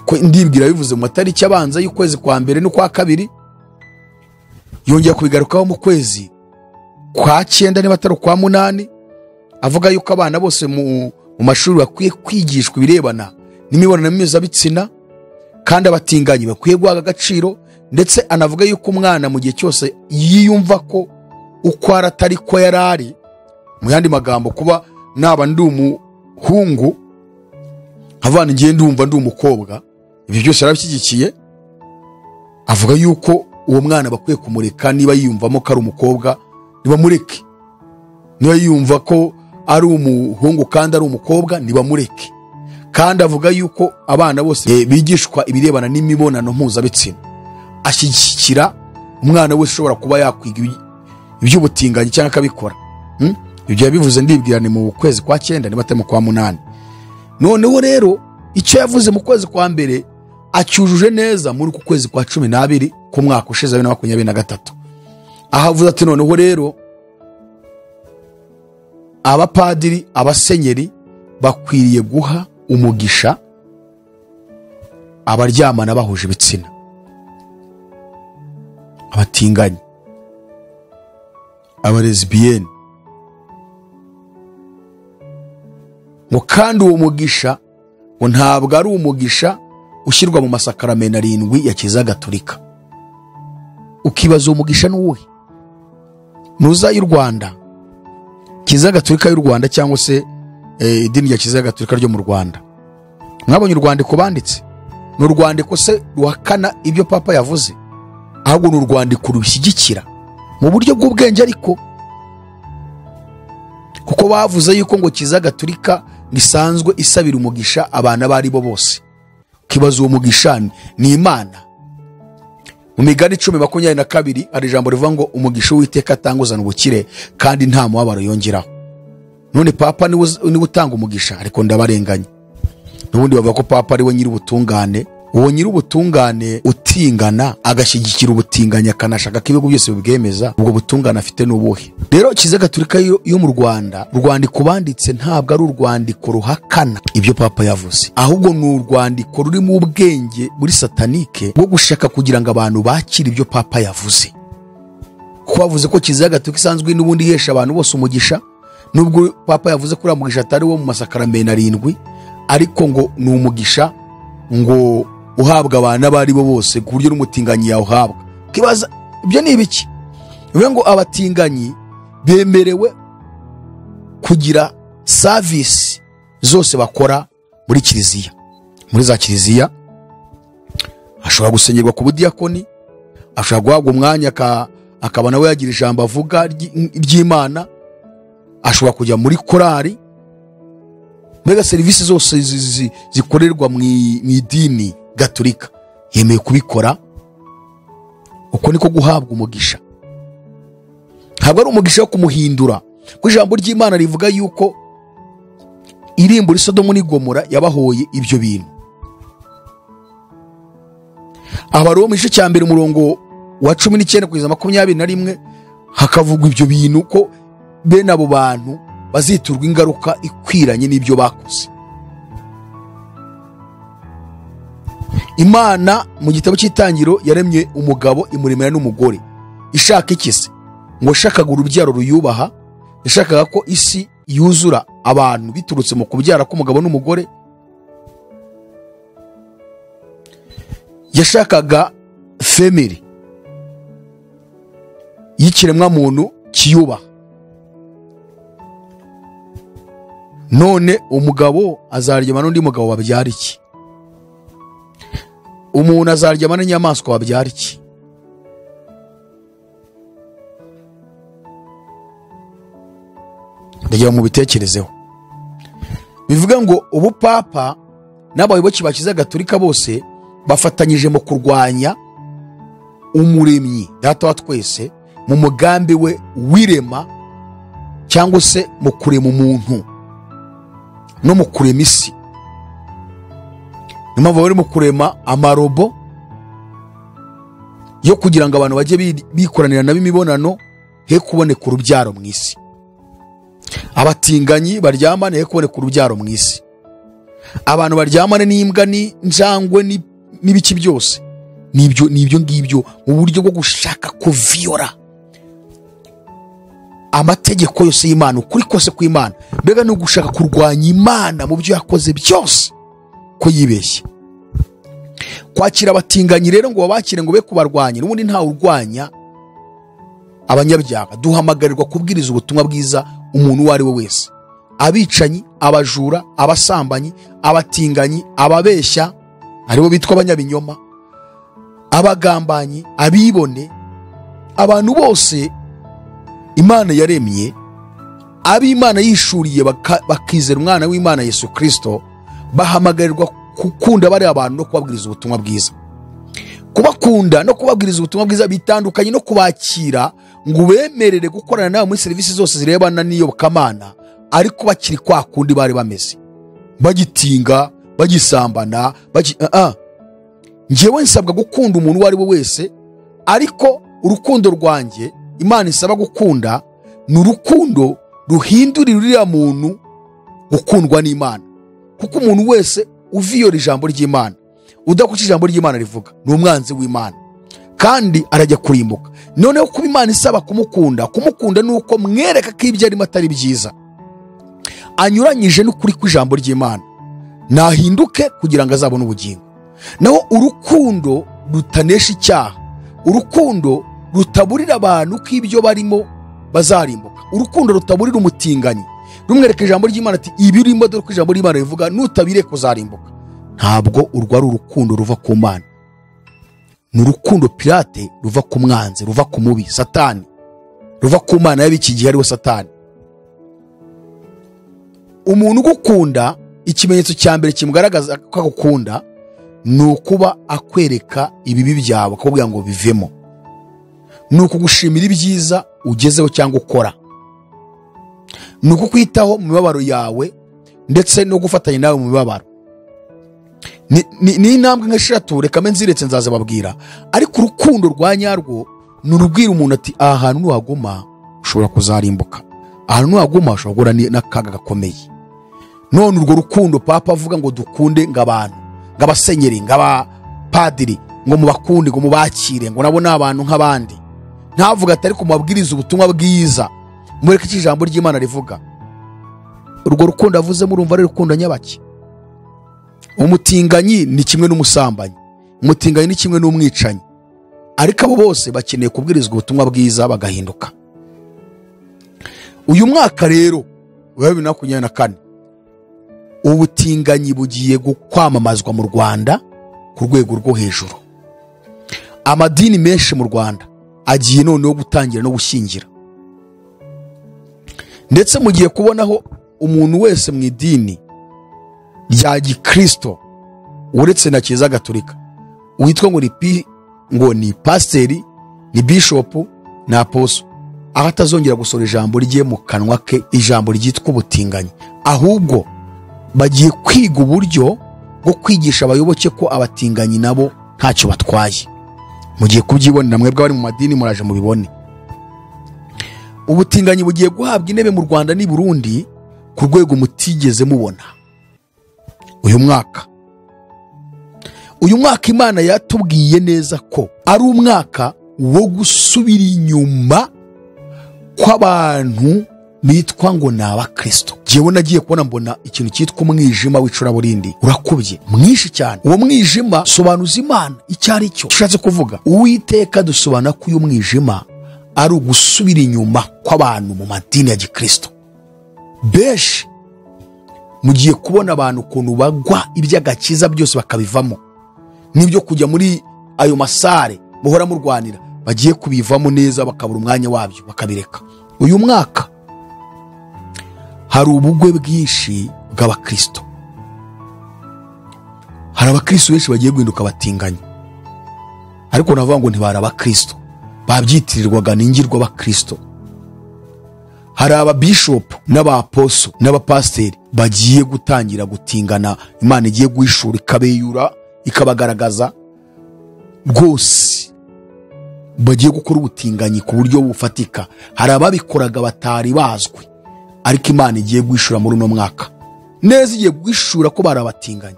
Ko ndibwira bivuze mu matariki abanza y'ukwezi kwa mbere no kwa kabiri, yongera kubigarukaho mu kwezi kwa 9 niba atari kwa 8, avuga yuko abana bose mu mashuri bakwiye kwigishwa ibirebana n'imibonano mpuzabitsina, kandi abatinganyi bakwiye guhabwa agaciro, ndetse anavuga yuko umwana mu gihe cyose yiyumva ko uko atari ko yarari, mu yandi magambo kuba naba ndi umuhungu avana ngiye ndumva ndi umukobwa, ibyo byose yarabishyigikiye. Avuga yuko uwo mwana bakwiye kumureka, niba yiyumvamo ko ari umukobwa nibamureke, niba yiyumva ko ari umuhungu kandi ari umukobwa nibamureke. Kandi avuga yuko abana bose bigishwa ibirebana n'imibonano mpuzabitsina, ashyigikira umwana wese ushobora kuba yakwiga iby'ubutinganyi cyangwa akabikora. Ibyo yabivuze ndibwira ni mu kwezi kwa 9 niba atari mu kwa 8. Noneho rero icyo yavuze mu kwezi kwa mbere acyujuje neza muri ku kwezi kwa 12 ku mwaka ushize 2023, aho avuze ati noneho rero abapadiri abasenyeri bakwiriye guha umugisha Abaryamana bahuje ibitsina, abatinganyi, abalesbiyeni. Ngo kandi uwo mugisha ngo ntabwo ari umugisha ushyirwa mu masakaramento 7 ya Kiliziya Gatolika. Ukibaza uwo mugisha n'uwuhe? Nuza y'u Rwanda, Kiliziya Gatolika y'u Rwanda cyangwa se idini rya Kiliziya Gatolika ryo mu Rwanda. Mwabonye urwandiko banditse? Ni urwandiko se ruhakana ibyo Papa yavuze? Ahubwo ni urwandiko rushyigikira mu buryo bw'ubwenge, ariko kuko bavuze yuko ngo Kiliziya Gatolika gisanzwe isabira umugisha abana bari bo bose. Kibazo uwo mugisha ni Imana. Mu Migani 10:22 hari ijambo rivuga ngo umugisha w'Uwiteka atanguzana ubukire kandi nta mubabaro yongeraho. None Papa niwe utanga umugisha, ariko ndabarenganya. N'ubundi bavuga ko Papa ari we nyiri ubutungane. Uwo nyiri ubutungane utingana agashyigikira ubutinganya akanashaka ko ibihugu byose bibwemeza, ubwo butungane afite n'ubuhe? Rero Kiliziya Gatolika yo mu Rwanda, urwandiko banditse ntabwo ari urwandiko ruhakana ibyo Papa yavuze, ahubwo ni urwandiko rurimo ubwenge muri satanike bwo gushaka kugira ngo abantu bakire ibyo Papa yavuze. Kuko bavuze ko Kiliziya Gatolika isanzwe n'ubundi ihesha abantu bose umugisha, nubwo Papa yavuze ko uriya mugisha atari wo mu masakaramento 7, ariko ngo ni umugisha ngo uhabwa abantu abari bo bose ku buryo n'umutinganyi yawuhabwa. Kibaza ibyo ni ibiki? Bivuga ngo abatinganyi bemerewe kugira service zose bakora muri kiliziya. Muri za kiliziya ashobora gusengerwa ku budiyakoni, ashobora guhabwa umwanya akaba nawe yagira ijambo avuga ry'Imana, ashobora kujya muri korari. Mbega serivisi zose zikorerwa mu idini Gatolika yemeye kubikora. Uko niko guhabwa umugisha. Ntabwo ari umugisha wo kumuhindura, kuko ijambo ry'Imana rivuga yuko irimbura Sodomu n'Igomora yabahoye ibyo bintu. Abaroma igice cya 1 umurongo wa 19 kugeza 21 hakavugwa ibyo bintu ko bene abo bantu baziturwa ingaruka ikwiranye n'ibyo bakoze. Imana mu gitabo cy'Itangiriro yaremye umugabo imuremera n'umugore. Ishaka iki se? Ngo shakaga urubyaro ruyubaha, yashakaga ko isi yuzura abantu biturutse mu kubyara k'umugabo n'umugore. Yashakaga family y'ikiremwa muntu kiyubaha. None umugabo azaryama n'undi mugabo babyara iki? Umuntu azaryama n'inyamaswa babyara iki? Ndagira mu bitekerezeho. Bivuga ngo ubu Papa n'abayoboke ba Kiliziya Gatolika bose bafatanyije mu kurwanya umuremyi Data wa twese mu mugambi we wirema, cyangwa se mu kurema umuntu no mu kurema isi. Niyo mpamvu bari mu kurema amarobo yo kugira ngo abantu bajye bikoranira nabo imibonano, he kuboneka urubyaro mu isi. Abatinganyi baryamane, he kuboneka urubyaro mu isi. Abantu baryamane n'imbwa n'injangwe n'ibiki byose, nibyo ngibyo mu buryo bwo gushaka kuviyora amategeko yose y'Imana, ukuri kose kw'Imana. Mbega ni ugushaka kurwanya Imana mu byo yakoze byose ko yibeshye. Kwakira abatinganyi rero ngo babakire ngo be kubarwanya, n'ubundi nta urwanya abanyabyaha. Duhamagarirwa kubwiriza ubutumwa bwiza umuntu uwo ari we wese: abicanyi, abajura, abasambanyi, abatinganyi, ababeshya aribo bitwa abanyabinyoma, abagambanyi, abibone, abantu bose Imana yaremye, ab'Imana yishuriye bakizera umwana w'Imana Yesu Kristo, bahamagarirwa gukunda bari abantu no kubabwiriza ubutumwa bwiza. Kubakunda no kubabwiriza ubutumwa bwiza bitandukanye no kubakira ngo bemerere gukorana nawe muri serivisi zose zirebana n'iyobokamana, ariko bakiri kwa kundi bari bameze, bagitinga, bagisambana, Njyewe nsabwa gukunda umuntu uwo ari we wese, ariko urukundo rwanjye Imana isaba gukunda ni urukundo ruhindurira uriya muntu gukundwa n'Imana. Kuko umuntu wese uviyora ijambo ry'Imana, Udakurikije ijambo ry'Imana rivuga ni umwanzi w'Imana kandi arajya kurimbuka. Noneho kuba Imana isaba kumukunda, kumukunda ni uko mwereka ko ibyo arimo atari byiza, anyuranyije n'ukuri kw'ijambo ry'Imana, nahinduke kugira ngo azabone ubugingo. Naho urukundo rutanesha icyaha, urukundo rutaburira abantu ko ibyo barimo bazarimbuka, urukundo rutaburira umutinganyi rumwereka ijambo ry'Imana ati ibi urimo dore ko ijambo ry'Imana rivuga nutabireka uzarimbuka, ntabwo urwo ari urukundo ruva ku Mana. Ni urukundo pirate ruva ku mwanzi, ruva ku mubi Satani, ruva ku Mana y'ab'iki gihe ariwe Satani. Umuntu ugukunda, ikimenyetso cya mbere kimugaragaza ko agukunda ni ukuba akwereka ibibi byawe akakubwira ngo bivemo, ni ukugushimira ibyiza ugezeho cyangwa ukora, ni ukukwitaho mu mibabaro yawe ndetse no gufatanya nawe mu mibabaro. Ni intambwe nk'eshatu, reka mbe nziretse nzazababwira. Ariko urukundo rwa nyarwo ni urubwira umuntu ati aha hantu nuhaguma ushobora kuzarimbuka, aha hantu nuhaguma ushobora guhura n'akaga gakomeye. None urwo rukundo Papa avuga ngo dukunde ng'abantu, ng'abasenyeri, ng'abapadiri, ngo mubakunde, ngo mubakire, ngo nabo ni abantu nk'abandi, ntavuga ati ariko mubabwirize ubutumwa bwiza, mureke icyo ijambo ry'Imana rivuga. Urwo rukundo avuze murumva ari urukundo nyabaki? Umutinganyi ni kimwe n'umusambanyi, umutinganyi ni kimwe n'umwicanyi, ariko abo bose bakeneye kubwirizwa ubutumwa bwiza bagahinduka. Uyu mwaka rero wa 2024 ubutinganyi bugiye kwamamazwa mu Rwanda ku rwego rwo hejuru. Amadini menshi mu Rwanda agiye noneho gutangira no gushyingira, ndetse mugiye kubonaho umuntu wese mu idini rya Gikristo uretse na Kiliziya Gatolika witwa ngo ni pasiteri, ni bishopu, ni aposo, aho atazongera gusora ijambo rye mu kanwa ke, ijambo ryitwa ubutinganyi. Ahubwo bagiye kwiga uburyo bwo kwigisha abayoboke ko abatinganyi nabo ntacyo batwaye. Mugiye kubyibonera mwebwe abari mu madini, muraje mubibone. Ubutinganyi bugiye guhabwa intebe mu Rwanda n'i Burundi ku rwego mutigeze mubona. Uyu mwaka Imana yatubwiye neza ko ari umwaka wo gusubira inyuma kw'abantu bitwa ngo ni abakristo. Jewe nagiye kubona mbona ikintu cyitwa umwijima w'icuraburindi urakubye mwinshi cyane. Uwo mwijima sobanuza Imana icyo ari cyo. Ushatse kuvuga Uwiteka dusobanura ko uyu mwijima ari ugusubira inyuma kw'abantu mu madini ya Gikristo. Benshi mugiye kubona abantu ukuntu bagwa iby'agakiza byose bakabivamo, n'ibyo kujya muri ayo masare muhora murwanira bagiye kubivamo neza, bakabura umwanya wabyo bakabireka. Uyu mwaka hari ubugwe bwinshi bw'abakristo. Hari abakristo benshi bagiye guhinduka abatinganyi, ariko navuga ngo ntibari abakristo, babyitirirwaga n'ingirwa abakristo. Hari ababishopu n'abaposo n'abapasiteri bagiye gutangira gutingana, Imana igiye guhishura ikabeyura ikabagaragaza rwose, bagiye gukora ubutinganyi ku buryo bufatika. Hari ababikoraga batari bazwi, ariko Imana igiye guhishura muri uno mwaka neza, igiye guhishura ko bari abatinganyi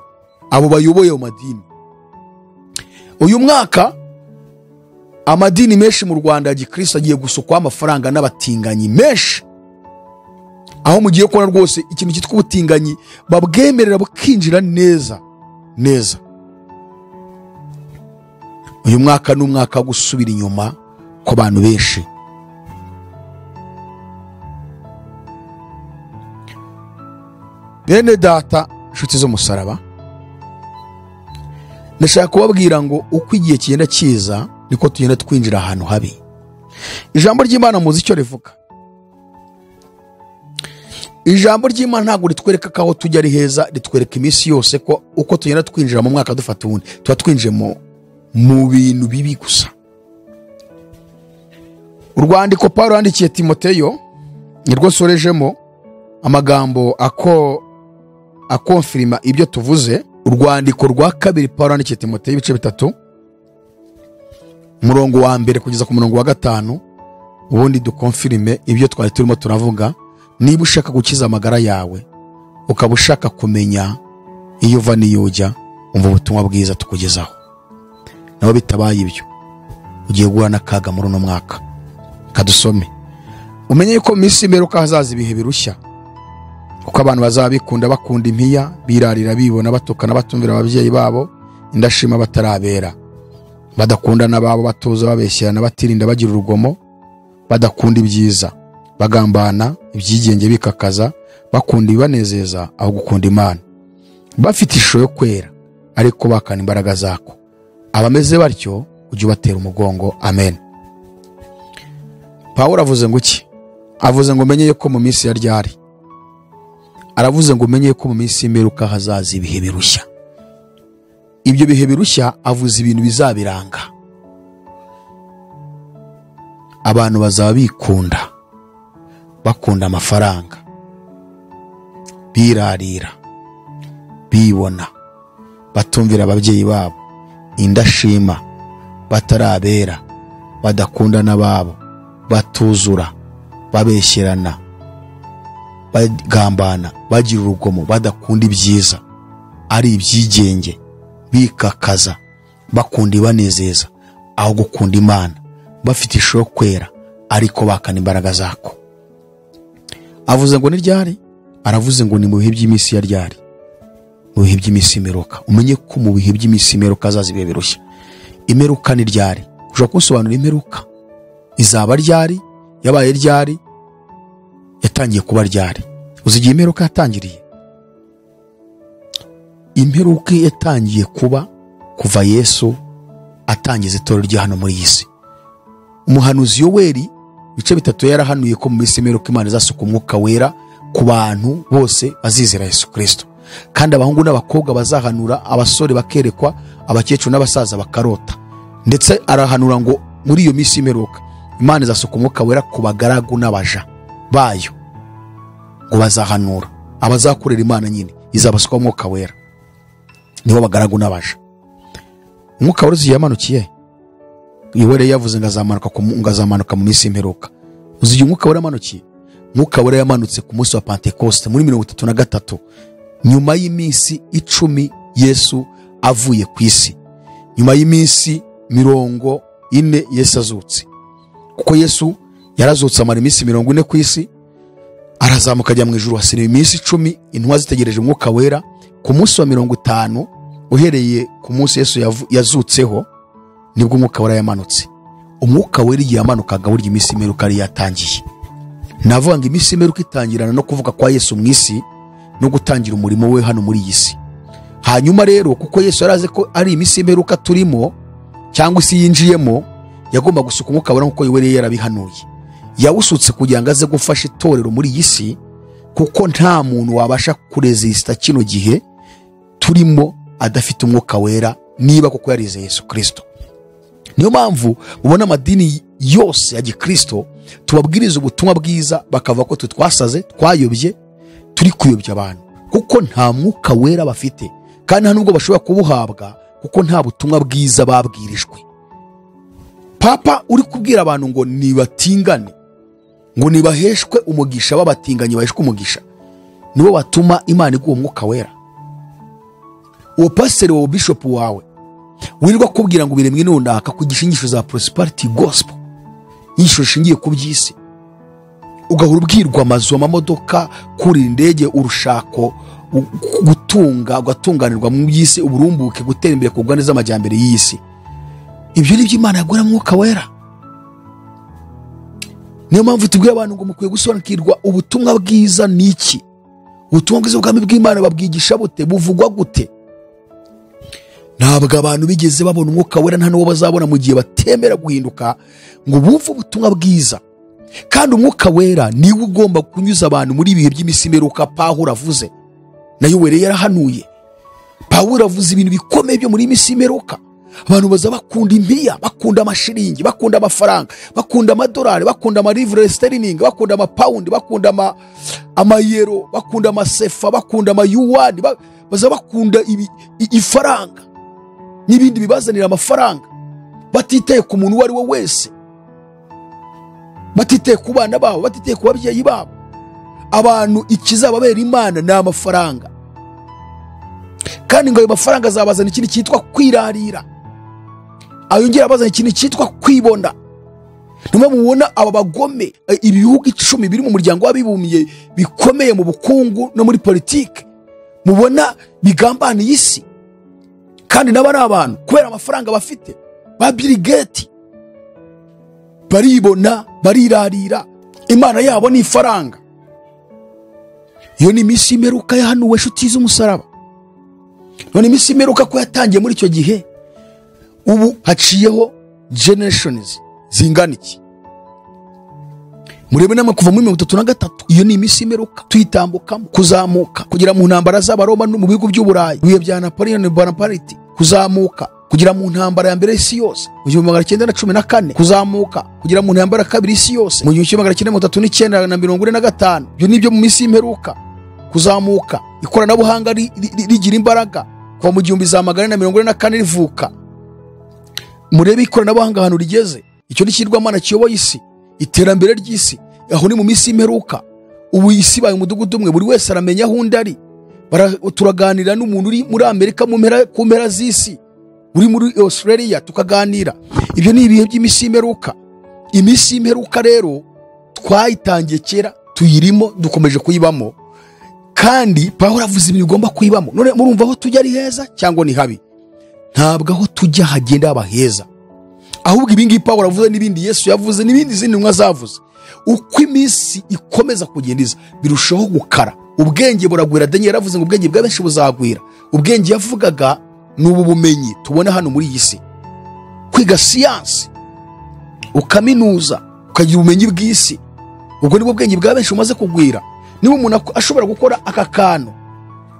abo bayoboye amadini. Uyu mwaka amadini menshi mu Rwanda ya Gikristo agiye gusukwa amafaranga n'abatinganyi menshi, aho mugiye kubona rwose ikintu cyitwa ubutinganyi babwemerera bukinjira neza neza. Uyu mwaka ni umwaka wo gusubira inyuma ku bantu benshi. Bene data, inshuti z'umusaraba, ndashaka kubabwira ngo uko igihe kigenda kiza niko tugenda twinjira ahantu habi. Ijambo ry'Imana muzi icyo rivuga. Ijambo ry'Imana ntabwo ritwereka ko aho tujya ari heza, ritwereka iminsi yose ko uko tugenda twinjira mu mwaka dufata uwundi tuba twinjiye mu bintu bibi gusa. Urwandiko Paulo yandikiye Timoteyo nirwo nsorejemo amagambo akonfirima ibyo tuvuze. Urwandiko rwa kabiri Paulo yandikiye Timoteyo ibice 3 umurongo wa 1 kugeza ku murongo wa 5, ubundi dukonfirime ibyo twari turimo turavuga. Niba ushaka gukiza amagara yawe, ukaba ushaka kumenya iyo uva n'iyo ujya, Umva ubutumwa bwiza tukugezaho. Nabo bitabaye ibyo, ugiye guhura n'akaga muri uno mwaka. Kadusome. Umenye yuko mu minsi y'imperuka hazaza ibihe birushya, kuko abantu bazaba bikunda, bakunda impiya, birarira, bibona, batukana, batumvira ababyeyi babo, indashima batarabera, badakundana babo, batuza, babeshyerana, batirinda, bagira urugomo, badakunda ibyiza, bagambana, ibyigenge, bikakaza, bakunda ibibanezeza aho gukunda Imana, bafite ishusho yo kwera ariko bakana imbaraga zako. Abameze batyo ujye ubatera umugongo. Amen. Pawulo avuze ngo iki? Avuze ngo umenye ko mu minsi ya ryari. Aravuze ngo umenye ko mu minsi y'imperuka hazaza ibihe birushya. Ibyo bihe birushya avuze ibintu bizabiranga. Abantu bazaba bikunda, bakunda amafaranga, birarira, bibona, batumvira ababyeyi babo, indashima, batarabera, badakundana babo, batuzura, babeshyerana, bagambana, bagira urugomo, badakunda ibyiza, ari ibyigenge, bikakaza, bakunda ibanezeza aho gukunda Imana, bafite ishusho yo kwera ariko bakana imbaraga zako. Avuze ngo ni ryari? Aravuze ngo ni mu bihe by'iminsi ya ryari, mu bihe by'iminsi y'imperuka. Umenye ko mu bihe by'iminsi y'imperuka hazaza ibihe birushya. Imperuka ni ryari? Ushobora kunsobanurira imperuka izaba ryari? Yabaye ryari? Yatangiye kuba ryari? Uzi igihe imperuka yatangiriye? Imperuka yatangiye kuba kuva Yesu atangiza itorero rye hano muri iyi si. Umuhanuzi Yoweri ibice 3 yarahanuye ko mu minsi y'imperuka Imana izasuka umwuka wera ku bantu bose bazizera Yesu Kristo, kandi abahungu n'abakobwa bazahanura, abasore bakerekwa, abakecuru n'abasaza bakarota. Ndetse arahanura ngo muri iyo minsi y'imperuka Imana izasuka umwuka wera ku bagaragu n'abaja bayo, ngo bazahanura. Abazakorera Imana nyine izabasuka umwuka wera, nibo bagaragu n'abaja. Umwuka wera yamanukiye, Yoweri yavuze ngo azamanuka mu minsi y'imperuka. Uzi igihe umwuka wera yamanukiye? Umwuka wera yamanutse ku munsi wa Pentekoste muri 33, nyuma y'iminsi 10 Yesu avuye ku isi, nyuma y'iminsi 40 Yesu azutse. Kuko Yesu yarazutse amara iminsi 40 ku isi, arazamuka ajya mu ijuru, hasigaye iminsi 10 intumwa zitegereje umwuka wera. Ku munsi wa 50 uhereye ku munsi Yesu yazutseho, nibwo umwuka wera yamanutse. Umwuka wera igihe yamanukaga, burya iminsi y'imperuka yari yatangiye. Navuga ngo iminsi y'imperuka itangirana no kuvuga kwa Yesu mu isi no gutangira umurimo we hano muri iyi si. Hanyuma rero kuko Yesu yarazi ko ari iminsi y'imperuka turimo cyangwa isi yinjiyemo, yagomba gusuka umwuka wera nkuko Yoweri yarabihanuye. Yawusutse kugira ngo aze gufasha itorero muri iyi si, kuko nta muntu wabasha kurezista kino gihe turimo adafite umwuka wera, niba kuko yarizeye Yesu Kristo. Niyo mpamvu ubona amadini yose ya Gikristo tubabwiriza ubutumwa bwiza bakava ko twasaze, twayobye, turi kuyobya abantu, kuko nta mwuka wera bafite, kandi nta nubwo bashobora kubuhabwa kuko nta butumwa bwiza babwirijwe. Papa uri kubwira abantu ngo nibatingane, ngo nibaheshwe umugisha, babatinganye baheshwe umugisha, nibo batuma Imana iguha umwuka wera. Uwo pastor wa bishop wawe wirirwa kubwira ngo biremwe nundaka kugisha inyigisho za prosperity gospel, inyigisho zishingiye ku by'isi, ugahora ubwirwa amazu, amamodoka, kurira indege, urushako, gutunga, ugatunganirwa mu by'isi, uburumbuke, gutera imbere, kugwa neza amajyambere y'isi. Ibyo ni by'Imana yagura mwuka wera. Niyo mpamvu tubwira abantu ngo mukwiye gusobanukirwa ubutumwa bwiza ni iki. Ubutumwa bwiza bw'ubwami bw'Imana babwigisha bute? Buvugwa gute? Ntabwo abantu bigeze babona umwuka wera, nta n'uwo bazabona mu gihe batemera guhinduka ngo bumve ubutumwa bwiza. Kandi umwuka wera niwe ugomba kunyuza abantu muri ibihe by'iminsi y'imperuka. Pawulo avuze, na Yoweri yarahanuye. Pawulo avuze ibintu bikomeye byo muri iminsi y'imperuka. Abantu baza bakunda impiya, bakunda amashiringi, bakunda amafaranga, bakunda amadolari, bakunda amarivre sterling, bakunda amapawundi, bakunda amayero, bakunda amasefa, bakunda amayuwani, baza bakunda ifaranga n'ibindi bibazanira amafaranga, batitaye ku muntu uwo ari we wese, batitaye ku bana babo, batitaye ku babyeyi babo. Abantu ikizababera Imana ni amafaranga. Kandi ngo ayo mafaranga azabazana ikintu cyitwa kwirarira, ayongera abazana ikintu cyitwa kwibona. Niyo mubona aba bagome, ibihugu 10 biri mu muryango w'abibumbye bikomeye mu bukungu no muri politike, mubona bigambaniye isi, kandi nabo ari abantu kubera amafaranga bafite. Ba Bill Gates baribona, barirarira, imana yabo ni ifaranga. Iyo ni iminsi y'imperuka yahanuwe, inshuti z'umusaraba. None iminsi y'imperuka ko yatangiye muri icyo gihe, ubu haciyeho generations zingana iki? Murebe namwe kuva muri 33, iyo ni iminsi y'imperuka tuyitambukamo, kuzamuka kugera mu ntambara z'Abaroma no mu bihugu by'Uburayi, ibihe bya Napoleon Bonaparte, kuzamuka kugera mu ntambara ya mbere y'isi yose mu 1914, kuzamuka kugera mu ntambara ya kabiri y'isi yose mu 1939 na 45. Ibyo ni byo mu minsi y'imperuka. Kuzamuka ikoranabuhanga rigira imbaraga kuva mu 1944 rivuka. Murebe ikoranabuhanga ahantu rigeze, icyo ni ikigirwamana kiyoboye isi, iterambere ry'isi. Aho ni mu minsi y'imperuka. Ubu isi ibaye umudugudu umwe, buri wese aramenya aho undi ari. Turaganira n'umuntu uri muri Amerika ku mpera z'isi, uri muri Australia, tukaganira. Ibyo ni ibihe by'iminsi y'imperuka. Iminsi y'imperuka rero twayitangiye kera, tuyirimo, dukomeje kuyibamo. Kandi Pawulo avuze ibintu bigomba kuyibamo. None murumva aho tujya ari heza cyangwa ni habi? Ntabwo aho tujya hagenda haba heza, ahubwo ibi ngibi Pawulo avuze n'ibindi Yesu yavuze n'ibindi izindi ntumwa zavuze, uko iminsi ikomeza kugenda iza birushaho gukara, ubwenge buragwira. Daniel yaravuze ngo ubwenge bwa benshi buzagwira. Ubwenge yavugaga ni ubu bumenyi tubona hano muri iyi si, kwiga siyansi, ukaminuza, ukagira ubumenyi bw'isi, ubwo nibwo bwenge bwa benshi bumaze kugwira. Niba umuntu ashobora gukora aka kantu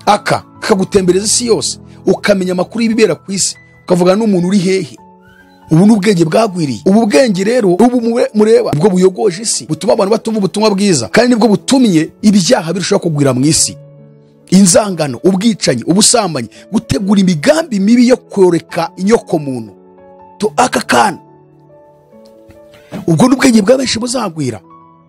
aka kagutembereza isi yose, ukamenya amakuru y'ibibera ku isi, ukavugana n'umuntu uri hehe, ubu ni ubwenge bwagwiriye. Ubu bwenge rero ubu mureba ubwo buyogoje isi, butuma abantu batumva ubutumwa bwiza, kandi nibwo butumye ibyaha birushaho kugwira mu isi. Inzangano, ubwicanyi, ubusambanyi, gutegura imigambi mibi yo koreka inyoko muntu. To aka kantu, ubwo ni ubwenge bwa benshi buzagwira.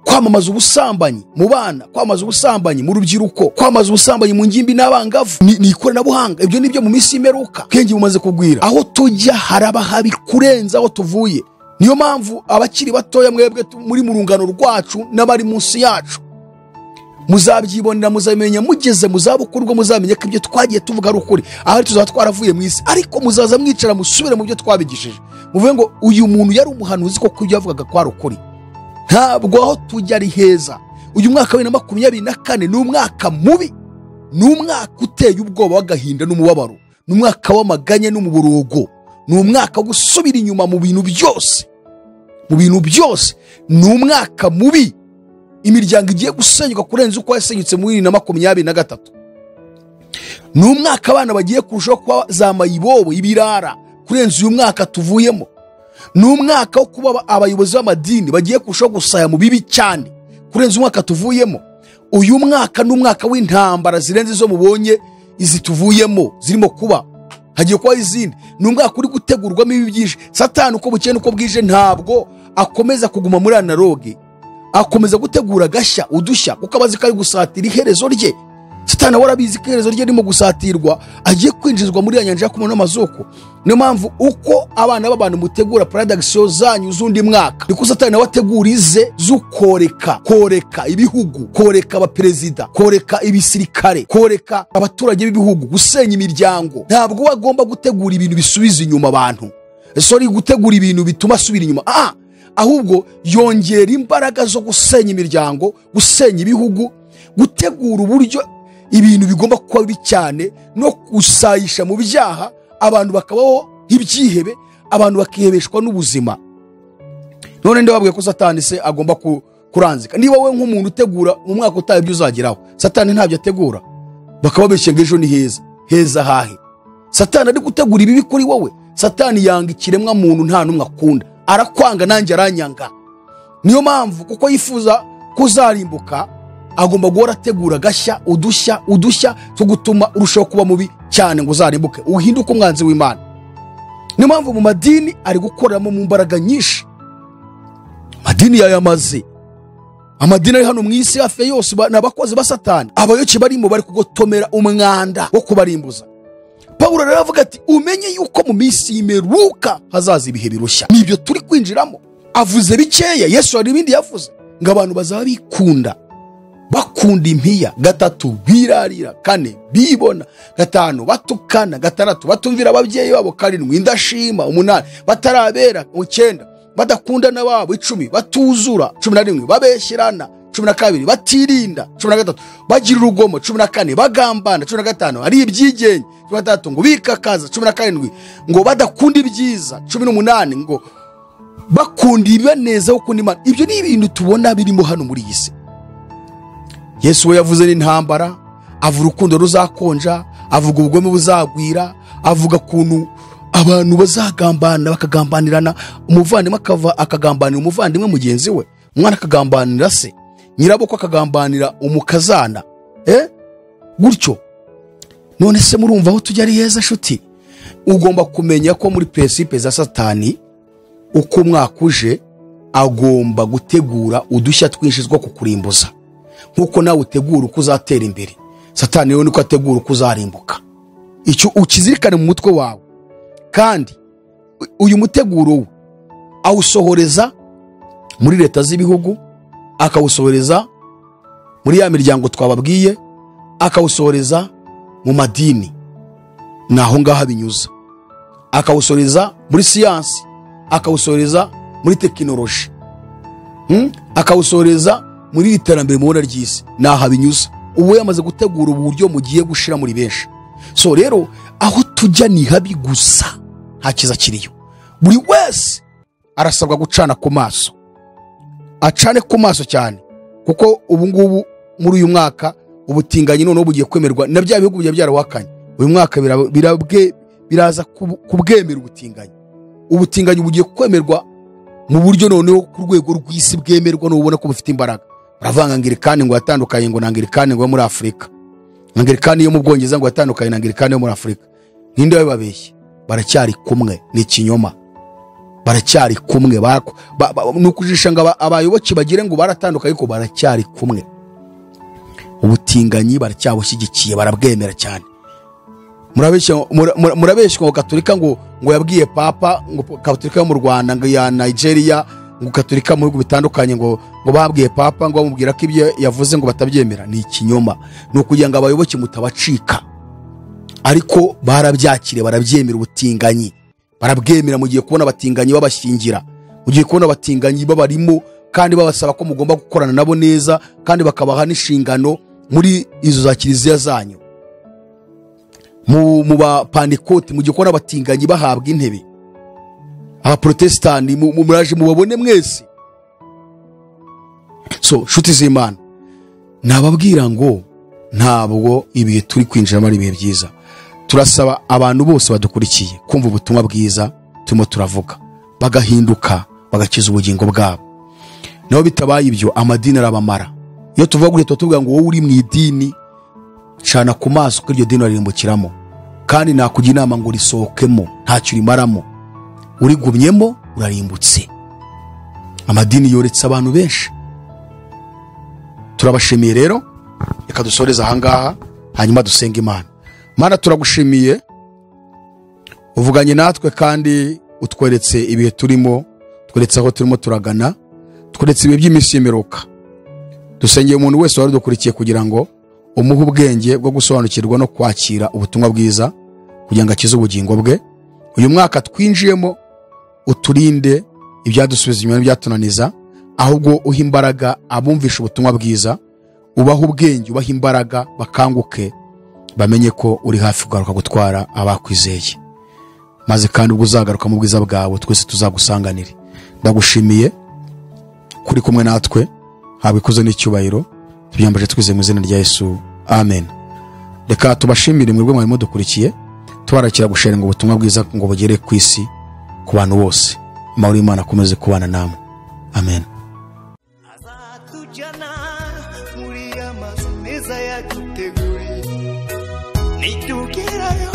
Kwamamaza ubusambanyi mu bana, kwamamaza ubusambanyi mu rubyiruko, kwamamaza ubusambanyi mu ngimbi n'abangavu, ni ikoranabuhanga. Ibyo nibyo mu minsi y'imperuka ubwenge bumaze kugwira. Aho tujya haraba habi kurenza aho tuvuye. Niyo mpamvu abakiri batoya mwebwe muri mu rungano rwacu n'abari munsi yacu, muzabyibonera, muzabimenya mugeze mu zabukuru, ubwo muzamenya ko ibyo twagiye tuvuga ari ukuri. Ahari tuzaba twaravuye mu isi, ariko muzaza mwicara musubire mu byo twabigishije, muvuge ngo uyu muntu yari umuhanuzi koko ibyo yavugaga ko ari ukuri. Ntabwo aho tujya ari heza. Uyu mwaka wa 2024 ni umwaka mubi, ni umwaka uteye ubwoba w'agahinda n'umubabaro, ni umwaka w'amaganya n'umuborogo, ni umwaka wo gusubira inyuma mu bintu byose, mu bintu byose. Ni umwaka mubi, imiryango igiye gusenyuka kurenza uko yasenyutse muri 2023. Ni umwaka abana bagiye kurushaho kuba za mayibobo, ibirara kurenza uyu mwaka tuvuyemo. Ni umwaka wo kuba abayobozi b'amadini bagiye kurushaho gusaya mu bibi cyane kurenza umwaka tuvuyemo. Uyu mwaka ni umwaka w'intambara zirenze izo mubonye izi tuvuyemo zirimo kuba, hagiye kuba izindi. Ni umwaka uri gutegurwamo ibi byinshi. Satani uko bukeye uko bwije ntabwo akomeza kuguma muri analogue, akomeza gutegura agashya udushya, kuko abazi ko ari gusatira iherezo rye. Satani we arabizi ko iherezo rye ririmo gusatirwa, agiye kwinjizwa muri ya nyanja y'akumwe n'amazuko. Niyo mpamvu uko abana b'abantu mutegura production zanyu z'undi mwaka, niko Satani nawe ategura ize z'ukoreka, koreka ibihugu, koreka abaperezida, koreka ibisirikare, koreka abaturage b'ibihugu, gusenya imiryango. Ntabwo we agomba gutegura ibintu bisubiza inyuma abantu, sorry, gutegura ibintu bituma asubira inyuma. Ahubwo yongera imbaraga zo gusenya imiryango, gusenya ibihugu, gutegura uburyo ibintu bigomba kuba bibi cyane, no gusayisha mu byaha abantu bakabaho nk'ibyihebe, abantu bakihebeshwa n'ubuzima. None ndababwiye ko Satani se agomba kuranzika. Niba wowe nk'umuntu utegura mu mwaka utaha ibyo uzageraho, Satani ntabyo ategura. Bakababeshya ngo ejo ni heza. Heza hahe? Satani ari gutegura ibibi kuri wowe. Satani yanga ikiremwa muntu, nta n'umwe akunda. Arakwanga nanjye aranyanga. Niyo mpamvu kuko yifuza kuzarimbuka, agomba guhora ategura agashya, udushya, udushya two gutuma urushaho kuba mubi cyane ngo uzarimbuke, uhinduke umwanzi w'Imana. Niyo mpamvu mu madini ari gukoreramo mu mbaraga nyinshi. Amadini yayamaze. Amadini ari hano mu isi hafi yose ni abakozi ba Satani. Abayoboke barimo bari kugotomera umwanda wo kubarimbuza. Pawulo rero avuga ati umenye yuko mu minsi y'imperuka hazaza ibihe birushya. Nibyo turi kwinjiramo. Avuze bikeya, Yesu hari ibindi yavuze ngo abantu bazaba bikunda, bakunda impiya. 3 birarira, 4 bibona, 5 batukana, 6 batumvira ababyeyi babo, 7 indashima, 8 batarabera, 9 badakundana babo, 10 batuzura, 11 babeshyirana, 12 batirinda, 13 bagira urugomo, 14 bagambana, 15 ari ibyigenge, 16 ngo bikakaza, 17 ngo badakunda ibyiza, 18 ngo bakunda ibibaneza gukunda Imana. Ibyo ni ibintu tubona birimo hano muri iyi si. Yesu we yavuze n'intambara, avuga urukundo ruzakonja, avuga ubugome buzagwira, avuga kuntu abantu bazagambana bakagambanirana, umuvandimwe akava akagambanira umuvandimwe mugenzi we, umwana akagambanira se, nyirabukwe akagambanira umukazana, gutyo. None se murumva aho tujya ari heza nshuti? Ugomba kumenya ko muri principe za Satani uko umwaka uje agomba gutegura udushya twinshi two kukurimbuza. Nkuko nawe utegura uko uzatera imbere, Satani we niko ategura uko uzarimbuka. Icyo ukizirikane mu mutwe wawe. Kandi uyu muteguro we awusohoreza muri leta z'ibihugu, akawusohoreza muri ya miryango twababwiye, akawusohoreza mu madini, naho ngaha binyuza, akawusohoreza muri siyansi, akawusohoreza muri tekinoloji, akawusohoreza muri iterambere mubona ry'isi, naha binyuza. Ubu yamaze gutegura uburyo mugiye gushira muri benshi. So rero aho tujya ni habi gusa, nta kiza kiriyo. Buri wese arasabwa gucana ku maso, acane ku maso cyane, kuko ubu ngubu muri uyu mwaka ubutinganyi noneho bugiye kwemerwa na bya bihugu bya byarawakanye. Uyu mwaka biraza kubwemera ubutinganyi. Ubutinganyi bugiye kwemerwa mu buryo noneho ku rwego rw'isi bwemerwa, n'ubona ko bufite imbaraga. Baravanga Anglikani ngo yatandukanye ngo na Anglikani ngo muri Afrika, Anglikani yo mu Bwongereza ngo yatandukanye na Anglikani yo muri Afrika. Ninde wababeshye? Baracyari kumwe, ni ikinyoma. Baracyari kumwe, nukujisha ngo abayoboke bagire ngo baratandukanye, ko baracyari kumwe. Ubutinganyi baracyabushyigikiye, barabwemera cyane. Murabeshya ngo Katolika ngo yabwiye Papa ngo Katolika yo mu Rwanda ngo ya Nigeria ngo Katolika mu bihugu bitandukanye ngo babwiye Papa ngo bamubwira ko ibyo yavuze ngo batabyemera. Ni ikinyoma. Ni ukugira ngo abayoboke mutabacika. Ariko barabyakire, barabyemera ubutinganyi, barabwemera. Mugiye kubona abatinganyi babashyingira, mugiye kubona abatinganyi babarimo, kandi babasaba ko mugomba gukorana nabo neza, kandi bakabaha n'inshingano muri izo za kiliziya zanyu. Mu bapantekoti mugiye kubona abatinganyi bahabwa intebe, abaprotestani muraje mubabone mwese. So nshuti z'Imana, nababwira ngo ntabwo ibihe turi kwinjiramo ari ibihe byiza. Turasaba abantu bose badukurikiye kumva ubutumwa bwiza turimo turavuga, bagahinduka, bagakiza ubugingo bwabo. Naho bitabaye ibyo, amadini arabamara. Iyo tuvuga gutyo tuvuga ngo wowe uri mu idini, cana ku maso ko iryo dini urarimbukiramo, kandi nakugira inama ngo risohokemo, ntacyo urimaramo, urigumyemo urarimbutse. Amadini yoretse abantu benshi. Turabashimiye rero, reka dusoreze ahangaha hanyuma dusenge Imana. Mana, turagushimiye, uvuganye natwe kandi utweretse ibihe turimo, tweretse aho turimo turagana, tweretse ibihe by'iminsi y'imperuka. Dusengeye umuntu wese wari udukurikiye kugira ngo umuhe ubwenge bwo gusobanukirwa no kwakira ubutumwa bwiza kugira ngo akize ubugingo bwe. Uyu mwaka twinjiyemo uturinde ibyadusubiza inyuma n'ibyatunaniza, ahubwo uhe imbaraga abumvisha ubutumwa bwiza, ubahe ubwenge, ubahe imbaraga, bakanguke bamenye ko uri hafi kugaruka gutwara abakwizeye. Maze kandi ubwo uzagaruka mu bwiza bwawe twese tuzagusanganire. Ndagushimiye kuri kumwe natwe, habwe ikuzo n'icyubahiro, tubyambaje twizeye mu izina rya Yesu, amen. Reka tubashimire mwebwe mwari mudukurikiye, tubarakira gusharinga ubutumwa bwiza ngo bugere ku isi ku bantu bose. Amahoro y'Imana akomeze kubana namwe, amen. Azatujyana muri amazu meza yaduteguriye, nitugerayo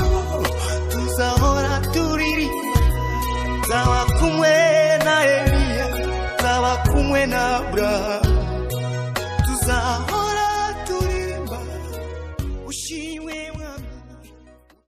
tuzahora turirimba, nzaba kumwe na Eliya, nzaba kumwe na Abrahamu, tuzahora